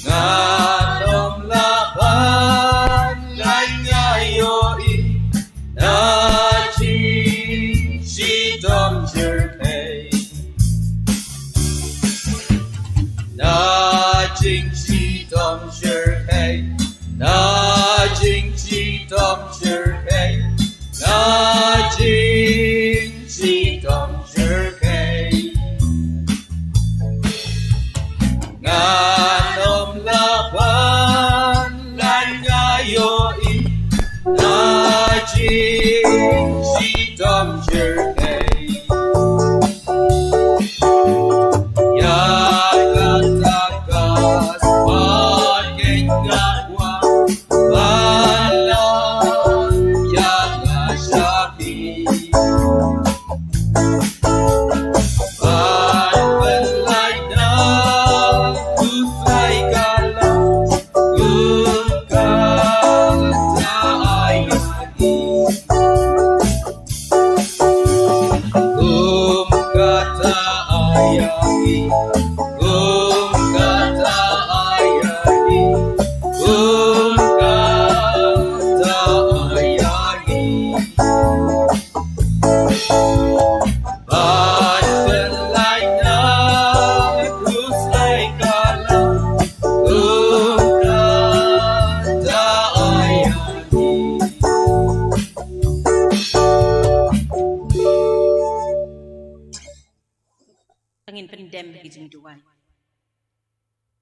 ngan ym lah ban lait, nga ïohi na jingshitom shyrkhei. Na jingshitom shyrkhei, na jingshitom shyrkhei, na jingshitom shyrkhei. Ngan ym lah ban lait, nga ïohi na jingshitom shyrkhei. Ïa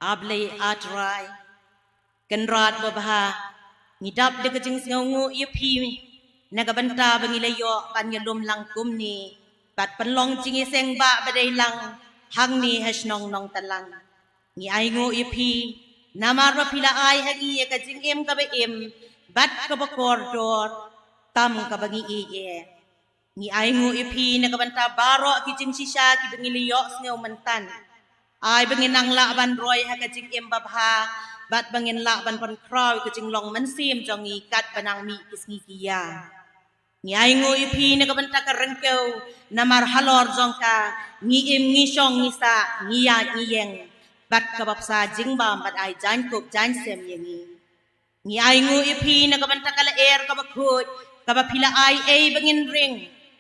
A Blei A Trai Kynrad babha, ngi dap da ka jingsngewnguh ïa phi na ka bynta ba ngi la ïoh ban ïalum lang kumne bad pynlong jingïaseng ba ba dei lang hangne ha shnong Nongtlang. Ngi ainguh ïa phi namar ba phi la ai ha ngi ïa ka jingim kaba im bad kaba kordor tam kaba ngi ïeit. Ngi ainguh ïa phi na ka bynta baroh ki jingshisha kiba ngi la ïohsngew mynta. Ai ba ngin nang lah ban roi ha ka jingim babha bad ba ngin lah ban pynkhraw ïa ka jinglong mynsiem jong ngi katba nang mih ki sngi ki ïa. Ngi ainguh ïa phi na ka bynta ka ryngkew namar halor jong ka ngi im, ngi shong, ngi sah, ngi ïaid, ngi ïeng bad kaba pynsa jingbam bad ai jaiñkup jaiñsem ïa ngi. Ngi ainguh ïa phi na ka bynta ka lyer kaba khuid kaba phi la ai ei ba ngin ring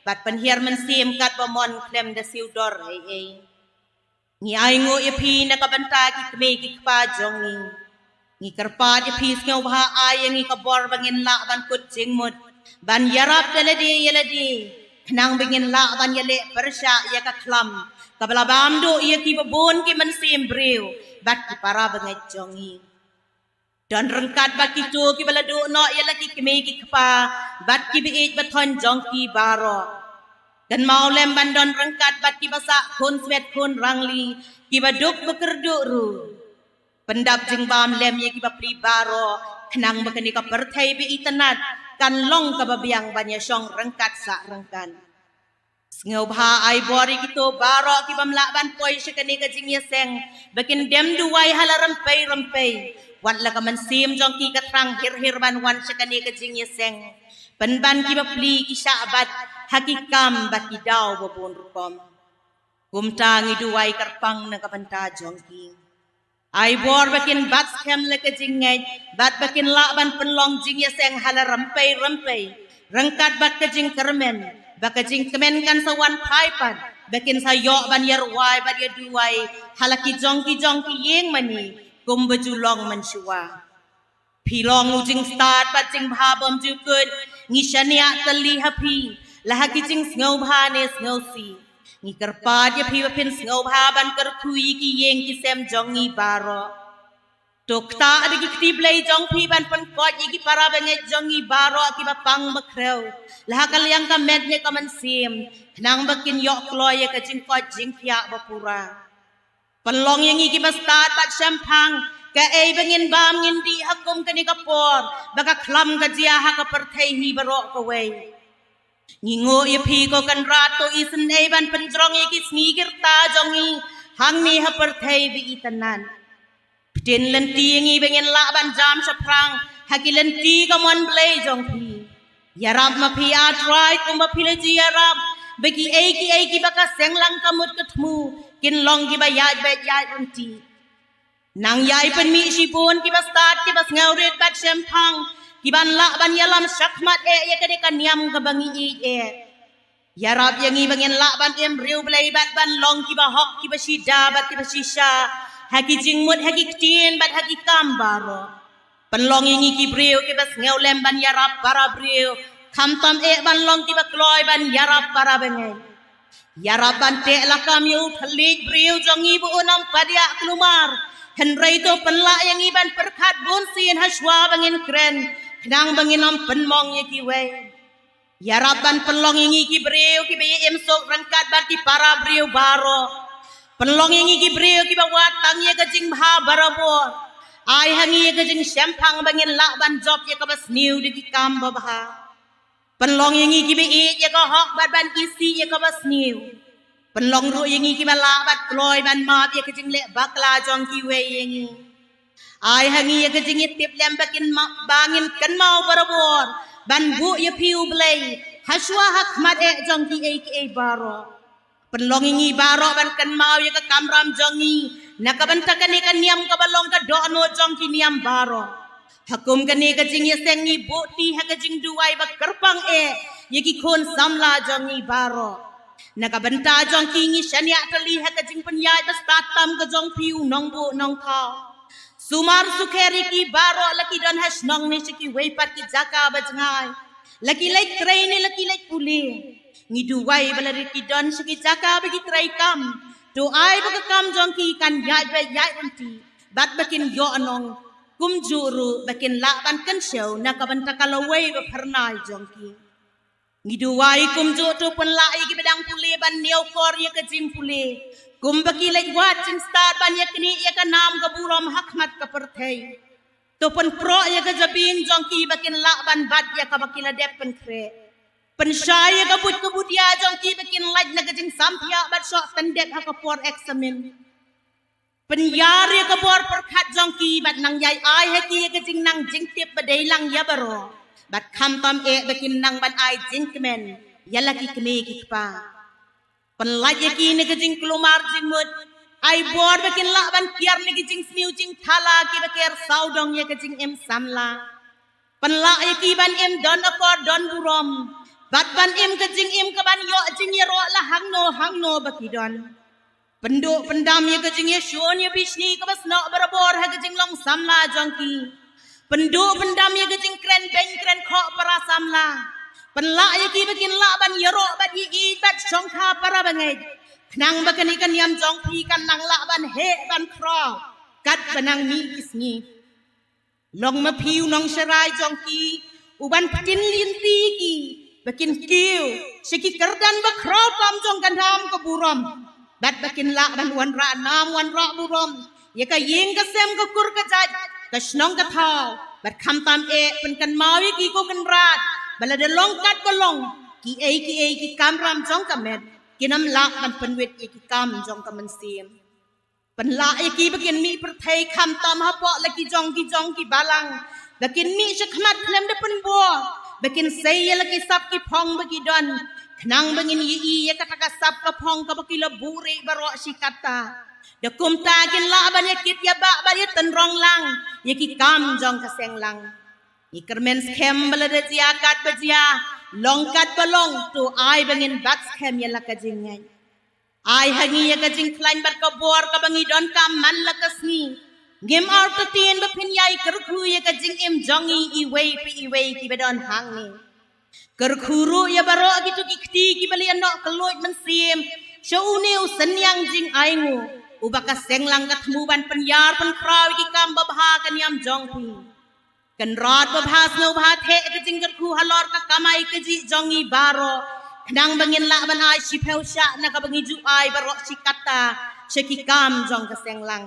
bad pynhiar mynsiem katba mon khlem da siew dor ei ei. Ngi ainguh ïa phi na ka bynta ki kmie ki kpa jong ngi. Ngi kyrpad ïa phi sngewbha ai ïa ngi ka bor ba ngin lah ban kut jingmut ban ïarap da lade ïa lade khnang ba ngin lah ban ïaleh pyrshah ïa ka khlam kaba la bam duh ïa kiba bun ki mynsiem briew bad ki para bangeit jong ngi. Don ryngkat bad kito kiba la duh noh ïa la ki kmie ki kpa bad kiba ïeit ba thon jong ki baroh. Kynmaw lem ban don ryngkat bad kiba sah khun swet khun rangli, kiba duk ba kyrduh ruh. Pyndap jingbam lem ïa kiba pli baroh khnang ba kane ka pyrthei ba itynnad kan long kaba biang ban ïashong ryngkat sah ryngkat. Sngewbha ai bor ïa kito baroh ki bym lah ban poi sha kane ka jingïaseng ba kin dem duwai ha la rympei rympei. Wat la ka mynsiem jong ki ka thrang hir hir ban wan sha kane ka jingïaseng. Pynban kiba pli ki shah bat ha ki kam bad ki daw ba bun rukom. Kumta ngi duwai kyrpang na ka bynta jong ki. Ai bor ba kin bat skhem la ka jingngeit bad ba kin lah ban pynlong jingïaseng ha la rympei rympei ryngkat bad ka jingkyrmen ba ka jingkmen kan sa wan phai pat ba kin sa ïoh ban ïarwai bad ïaduwai ha la ki jong ki jong ki ïing mane kumba ju long mynshuwa. Phi long u jingstad bad jingbha bymjukut, ngi shaniah tylli ha phi la ha ki jingsngewbha ne sngewsih. Ngi kyrpad ïa phi ba phin sngewbha ban kyrkhu ïa ki ïing ki sem jong ngi baroh. To ktah da ki kti Blei jong phi ban pynkoit ïa ki para bangeit jong ngi baroh kiba pang ba khrew la ha ka liang ka met ne ka mynsiem khnang ba kin ïoh kloi ïa ka jingkoit jingkhiah ba pura. Pynlong ïa ngi kiba stad bad shemphang kaei ba ngin bam ngin dih ha kum kane ka por ba ka khlam ka jia ha ka pyrthei hi baroh kawei. Ngi nguh ïa phi ko Kynrad, to isynei ban pynjrong ïa ki sngi ki rta jong ngi hangne ha pyrthei ba itynnad. Pyntin lynti ïa ngi ba ngin lah ban jam shaphrang ha ki lynti ka mon Blei jong phi. Ïarap ma phi A Trai kumba phi la ju ïarap ba kiei kiei kiba ka seng lang ka mut ka thmu kin long kiba ïaid beit ïaid ryntih. Nang ïai pynmih shibun kiba stad kiba sngewrit bad shemphang kiban lah ban ïalam shakhmat eh ïa kane ka niam kaba ngi ïeit eh. Ïarap ïa ngi ba ngin lah ban im riewblei bad ban long kiba hok kiba shida bad kiba shisha ha ki jingmut ha ki ktien bad ha ki kam baroh. Pynlong ïa ngi ki briew kiba sngewlem ban ïarap para briew khamtam eh ban long kiba kloi ban ïarap para bangeit. Ïarap ban teh lakam ïa u thylliej briew jong ngi ba un ym padiah kulmar. Hynrei to pynlah ïa ngi ban pyrkhat bunsien ha shuwa ba ngin kren khnang ba ngin ym pynmong ïa kiwei. Ïarap ban pynlong ïa ngi ki briew kiba ïa im suk ryngkat bad ki para briew baroh. Pynlong ïa ngi ki briew kiba wad tang ïa ka jingbha barabor. Ai ha ngi ïa ka jingshemphang ba ngin lah ban jop ïa kaba sniew da ki kam babha. Pynlong ïa ngi kiba ïeit ïa ka hok bad ban isih ïa kaba sniew. Pynlong ruh ïa ngi kiba lah bad kloi ban map ïa ka jingleh bakla jong kiwei ïa ngi. Ai ha ngi ïa ka jingïatip lem ba kin ma-, ba ngin kynmaw barabor ban buh ïa phi U Blei ha shuwa ha khmat eh jong kiei kiei baroh. Pynlong ïa ngi baroh ban kynmaw ïa ka kamram jong ngi na ka bynta kane ka niam kaba long ka dohnud jong ki niam baroh. Ha kum kane ka jingïaseng ngi buh ti ha ka jingduwai ba kyrpang eh ïa ki khun samla jong ngi baroh. Na ka bynta jong ki ngi shaniah tylli ha ka jingpynïaid ba stad tam ka jong phi U Nongbuh Nongthaw. Sumar sukher ïa ki baroh la ki don ha shnong ne sha kiwei pat ki jaka ba jngai. La ki leit trei ne la ki leit pule. Ngi duwai ba lada ki don sha ki jaka ba ki trei kam To ai ba ka kam jong ki kan ïaid beit ïaid ryntih bad ba kin ïoh nong, kumjuh ruh ba kin lah ban kynshew na ka bynta ka lawei ba phyrnai jong ki. Ngi duwai kumjuh to pynlah ïa ki ba dang pule ban ñiewkor ïa ka jingpule, kumba ki leit wad jingstad ban ïa knieh ïa ka nam ka burom ha khmat ka pyrthei. To pynproh ïa ka jabieng jong ki ba kin lah ban bat ïa kaba ki la dep pynkhreh. Pynshai ïa ka buit ka budia jong ki ba kin lait na ka jingsamphiah bad shoh tyndep ha ka por eksamin. Pynïar ïa ka bor pyrkhat jong ki bad nang ïai ai ha ki ïa ka jingnang jingtip ba dei lang ïa baroh, bad khamtam eh ba kin nang ban ai jingkmen ïa la ki kmie ki kpa. Pynlait ïa ki na ka jingkulmar jingmut. Ai bor ba kin lah ban kiar na ki jingsniew jingthala ki ba ker sawdong ïa ka jingim samla. Pynlah ïa ki ban im don akor don burom, bad ban im ka jingim ka ban ïoh jingïaroh la hangno hangno ba ki don. Pynduh pyndam ïa ka jingïashun ïabishni kaba snoh barabor ha ka jinglong samla jong ki. Pynduh pyndam ïa ka jingkren beiñ kren khoh para samla. Pynlah ïa ki ba kin lah ban ïaroh bad ïeit bad shongkha para bangeit, khnang ba kane ka niam jong phi kan nang lah ban heh ban khraw katba nang mih ki sngi. Long ma phi u nongsharai jong ki, u ban pyntin lynti ki ba kin kiew sha ki kyrdan ba khraw tam jong ka nam ka burom, bad ba kin lah ban wanrah nam wanrah burom ïa ka ïing ka sem ka kur ka jait, ka shnong ka thaw, bad khamtam eh pynkynmaw ïa ki ko Kynrad ba lada long katba long, kiei kiei ki kamram jong ka met kin ym lah ban pynwit ïa ki kam jong ka mynsiem. Pynlah ïa ki ba kin mih pyrthei khamtam hapoh la ki jong ki jong ki balang, ba kin mih shakhmat khlem da pynbor, ba kin sei ïa la ki sap ki phong ba ki don, khnang ba ngin ïohi ïa kata ka sap ka phong kaba ki la buhrieh baroh shi katta. Da kumta kin lah ban ïakit ïabah bad ïatynrong lang ïa ki kam jong ka seng lang. Ngi kyrmen skhem ba lada jia katba jia, long katba long, to ai ba ngin bat skhem ïa la ka jingngeit. Ai ha ngi ïa ka jingkhlaiñ bad ka bor kaba ngi donkam man la ka sngi. Ngim artatien ba phin ïai kyrkhu ïa ka jingim jong ngi iwei pa iwei kiba don hangne. Kyrkhu ruh ïa baroh kito ki kti kiba la ïa noh kylluid mynsiem sha une u synñiang jingainguh, uba ka seng lang ka thmu ban pynïar pynkhraw ïa ki kam babha ka niam jong phi. Kynrad babha sngewbha theh ka jingkyrkhu halor ka kamai kajih jong ngi baroh, khnang ba ngin lah ban ai shiphew shah na kaba ngi ju ai baroh shi katta sha ki kam jong ka seng lang.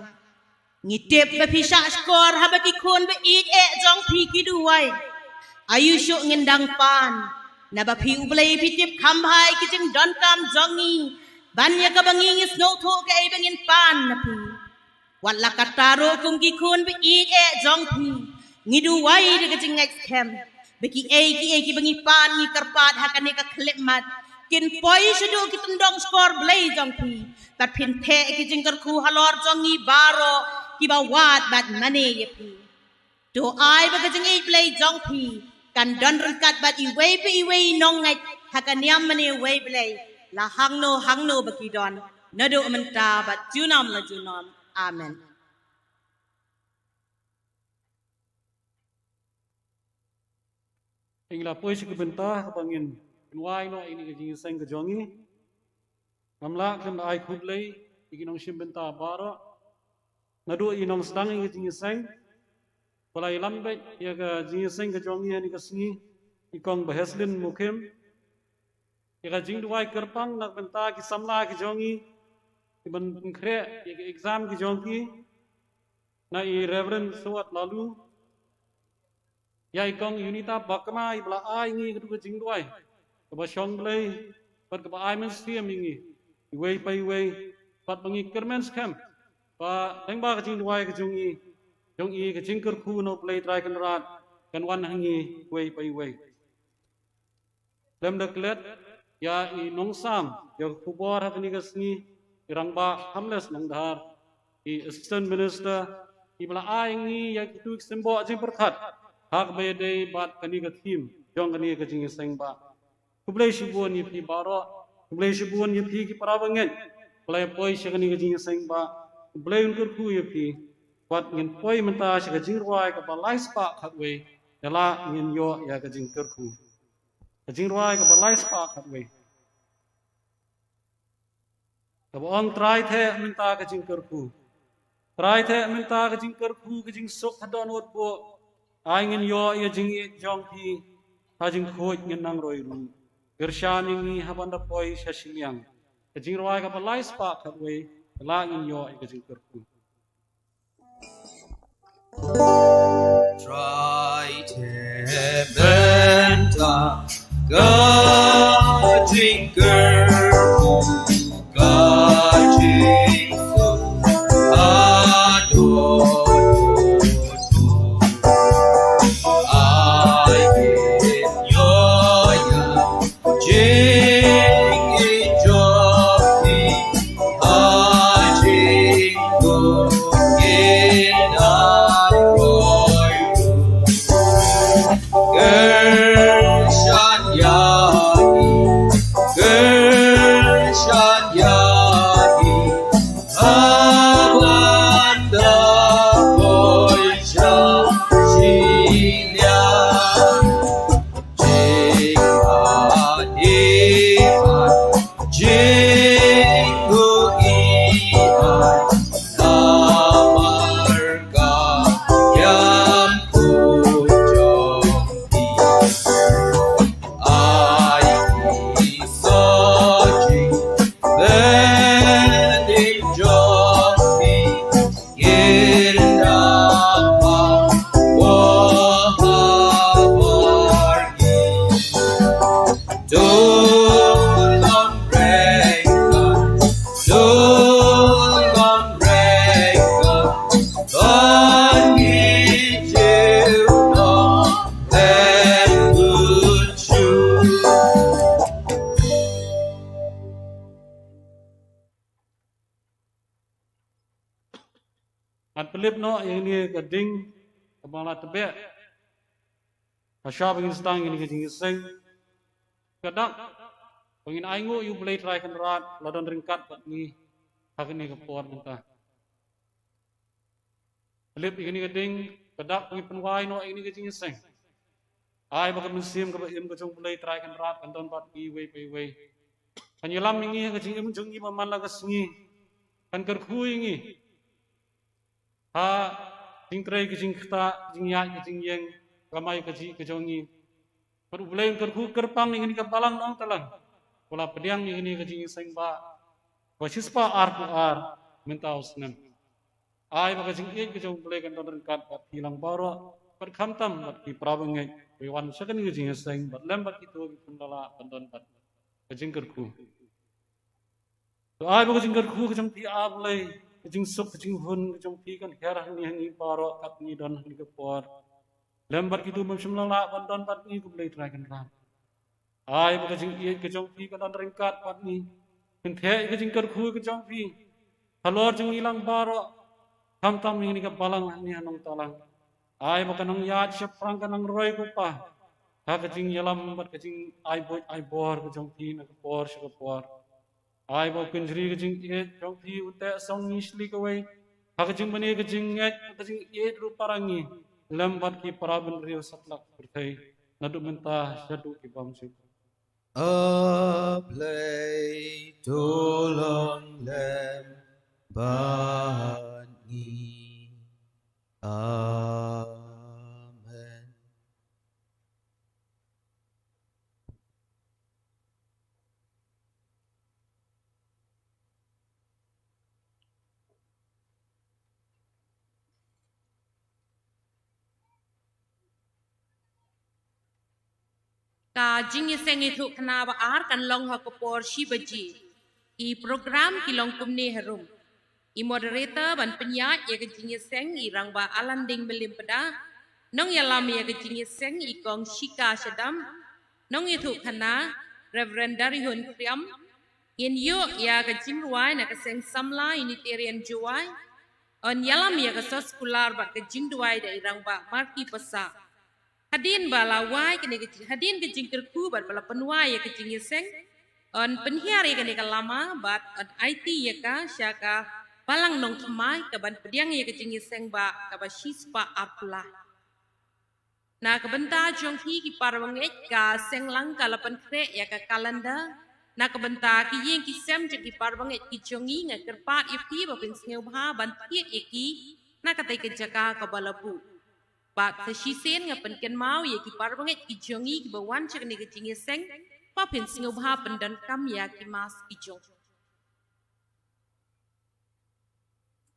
Ngi tip ba phi shah shkor haba ki khun ba ïeit eh jong phi ki duwai. Aïu shuh ngin dang pan, naba phi U Blei phi tip kham bha ïa ki jingdonkam jong ngi, ban ïa kaba ngi ngi sngewthuh kaei ba ngin pan na phi. Wat la katta ruh kum ki khun ba ïeit eh jong phi, ngi duwai da ka jingngeit skhem ba kiei kiei kiba ngi pan ngi kyrpad ha kane ka khyllipmat kin poi shaduh ki tyndong shkor Blei jong phi, bad phin theh ki jingkyrkhu halor jong ngi baroh kiba wad bad mane ïa phi. To ai ba ka jingïeit Blei jong phi kan don ryngkat bad iwei pa iwei nongngeit ha ka niam mane wei Blei, la hangno hangno ba ki don, naduh mynta bad junom la junom. Amen. Ngi la poi sha ka bynta kaba ngin pynwai noh ïa kane ka jingïaseng ka jong ngi. Ngam lah khlem da ai khublei ïa ki nongshim bynta baroh, naduh ïa i nongsdang ïa ka jingïaseng ba la ïalam beit ïa ka jingïaseng ka jong ngi ha kane ka sngi, i kong Baheslin Mukhim. Ïa ka jingduwai kyrpang na ka bynta ki samla ki jong ngi kiban pynkhreh ïa ki exam ki jong ki, na i Reverend Sawat Lalu. Ïa i kong Unita Bakma iba la ai ngi katu ka jingduwai kaba shong Blei bad kaba ai mynsiem ïa ngi iwei pa iwei, bad ba ngi kyrmen skhem ba lyngba ka jingduwai ka jong ngi, jong i ka jingkyrkhu na U Blei Trai Kynrad kan wan ha ngi iwei pa iwei. Lem da klet ïa i nongsam ïa ka khubor ha kane ka sngi, i Rangbah Hamles Nongdhar, i Assistant Minister, iba la ai ngi ïa kitu ki symboh jingpyrkhat ha kaba ïadei bad kane ka theme jong kane ka jingïaseng bah. Khublei shibun ïa phi baroh, khublei shibun ïa phi ki para bangeit ba la ïa poi sha kane ka jingïaseng bah. Khublei un kyrkhu ïa phi. Wat ngin poi mynta sha ka jingrwai kaba lai spah khatwei, ïa la ngin ïoh ïa ka jingkyrkhu. Ka jingrwai kaba lai spah khatwei. Kaba ong Trai theh mynta ka jingkyrkhu. Trai theh mynta ka jingkyrkhu ka jingsuk ha dohnud buh. Ai ngin ïoh ïa ka jingïeit jong phi ha jingkhuid ngin nang roi ruh. Kyrshan ïa ngi ha ban da poi sha shiliang. Ka jingrwai kaba lai spah khatwei, la ngin ïoh ïa ka jingkyrkhu. Trai te benta ka jingkyrkhu ka jingsuk adon ai ke nyoya. Jing i jong i ha jing ku in ai roi. Kyrshan ïa i, kyrshan ïa i, ha ban da poi sha shiliang. Jing a di a, jing u i a, namar ka ïam u jong i. Ai i so jing bending jong i. Kin da pa wa ha bar i. Dulong reka, dulong reka, ban ngi jiw no em u ju. Ngan pynlip noh ïa kane ka ding kaba la tbeh. Hashwa ba ngin sdang ïa kane ka jingïaseng, ka dak ba ngin ainguh ïa U Blei Trai Kynrad, la don ryngkat bad ngi ha kane ka por mynta. Pynlip ïa kane ka ding, ka dak ba ngin pynwai noh ïa kane ka jingïaseng. Ai ba ka mynsiem kaba im ka jong U Blei Trai Kynrad kan don bad ngi iwei pa iwei. Kan ïalam ïa ngi ha ka jingim jong ngi man la ka sngi. Kan kyrkhu ïa ngi ha jingtrei ka jingktah, ka jingïaid ka jingïeng, kamai kajih ka jong ngi. Bad U Blei un kyrkhu kyrpang ïa kane ka balang Nongtalang, ba la pdiang ïa kane ka jingïaseng ba, ba shispah arphew ar mynta u snem. Ai ba ka jingïeit ka jong U Blei kan don ryngkat bad phi lang baroh, bad khamtam bad ki para bangeit ba wan sha kane ka jingïaseng, bad lem bad kito ki khun lala ban don bad ka jingkyrkhu. To ai ba ka jingkyrkhu ka jong phi, A Blei, ka jingsuk ka jinghun ka jong phi kan hiar ha ngi, ha ngi baroh kat ngi don ha kane ka por. Lem bad kito bym shym la lah ban don bad ngi, ko Blei Trai Kynrad. Ai ba ka jingïeit ka jong phi ka don ryngkat bad ngi. Pyntheh ïa ka jingkyrkhu ka jong phi halor jong ngi lang baroh, khamtam ïa ngi ka balang hangne ha Nongtalang. Ai ba ka nongïaid shaphrang ka nang roi, ko Pa, ha ka jingïalam bad ka jingai buit ai bor ka jong phi na ka por sha ka por. Ai ba u kynjri ka jingïeit jong phi un teh song ngi shli kawei ha ka jingmane ka jingngeit, ka jingïeit ruh para ngi lem bad ki para bynriew satlak pyrthei, naduh mynta shaduh ki bymjukut. A Blei, to long lem bad ngi. Amen. Ka jingïaseng ïathuhkhana ba ar kan long ha ka por shi baje. Ki program ki long kumne harum. I moderator ban pynïaid ïa ka jingïaseng i Rangbah Alanding Mylliempada. Nongïalam ïa ka jingïaseng i Kong Shika Shadap. Nongïathuhkhana Reverend Darihun Khriam. Ngin ïoh ïa ka jingrwai na ka seng samla Unitarian Jowai. Yn ïalam ïa ka soskular bad ka jingduwai da i Rangbah Marky Passah. Hadien ba la wai kane ka jing, hadien ka jingkyrkhu bad ba la pynwai ïa ka jingïaseng, yn pynhiar ïa kane ka lama bad yn aiti ïa ka sha ka balang nongthymmai kaban pdiang ïa ka jingïaseng ba kaba shispah arphew lai. Na ka bynta jong phi ki para bangeit, ka seng lang ka la pynkhreh ïa ka calendar Na ka bynta ki ïing ki sem jong ki para bangeit ki jong ngi, nga kyrpad ïa phi ba phin sngewbha ban thied ïa ki na katei ka jaka kaba la buh. Bad sa shisien nga pynkynmaw ïa ki para bangeit ki jong ngi kiba wan sha kane ka jingïaseng ba phin sngewbha pyndonkam ïa ki mask ki jong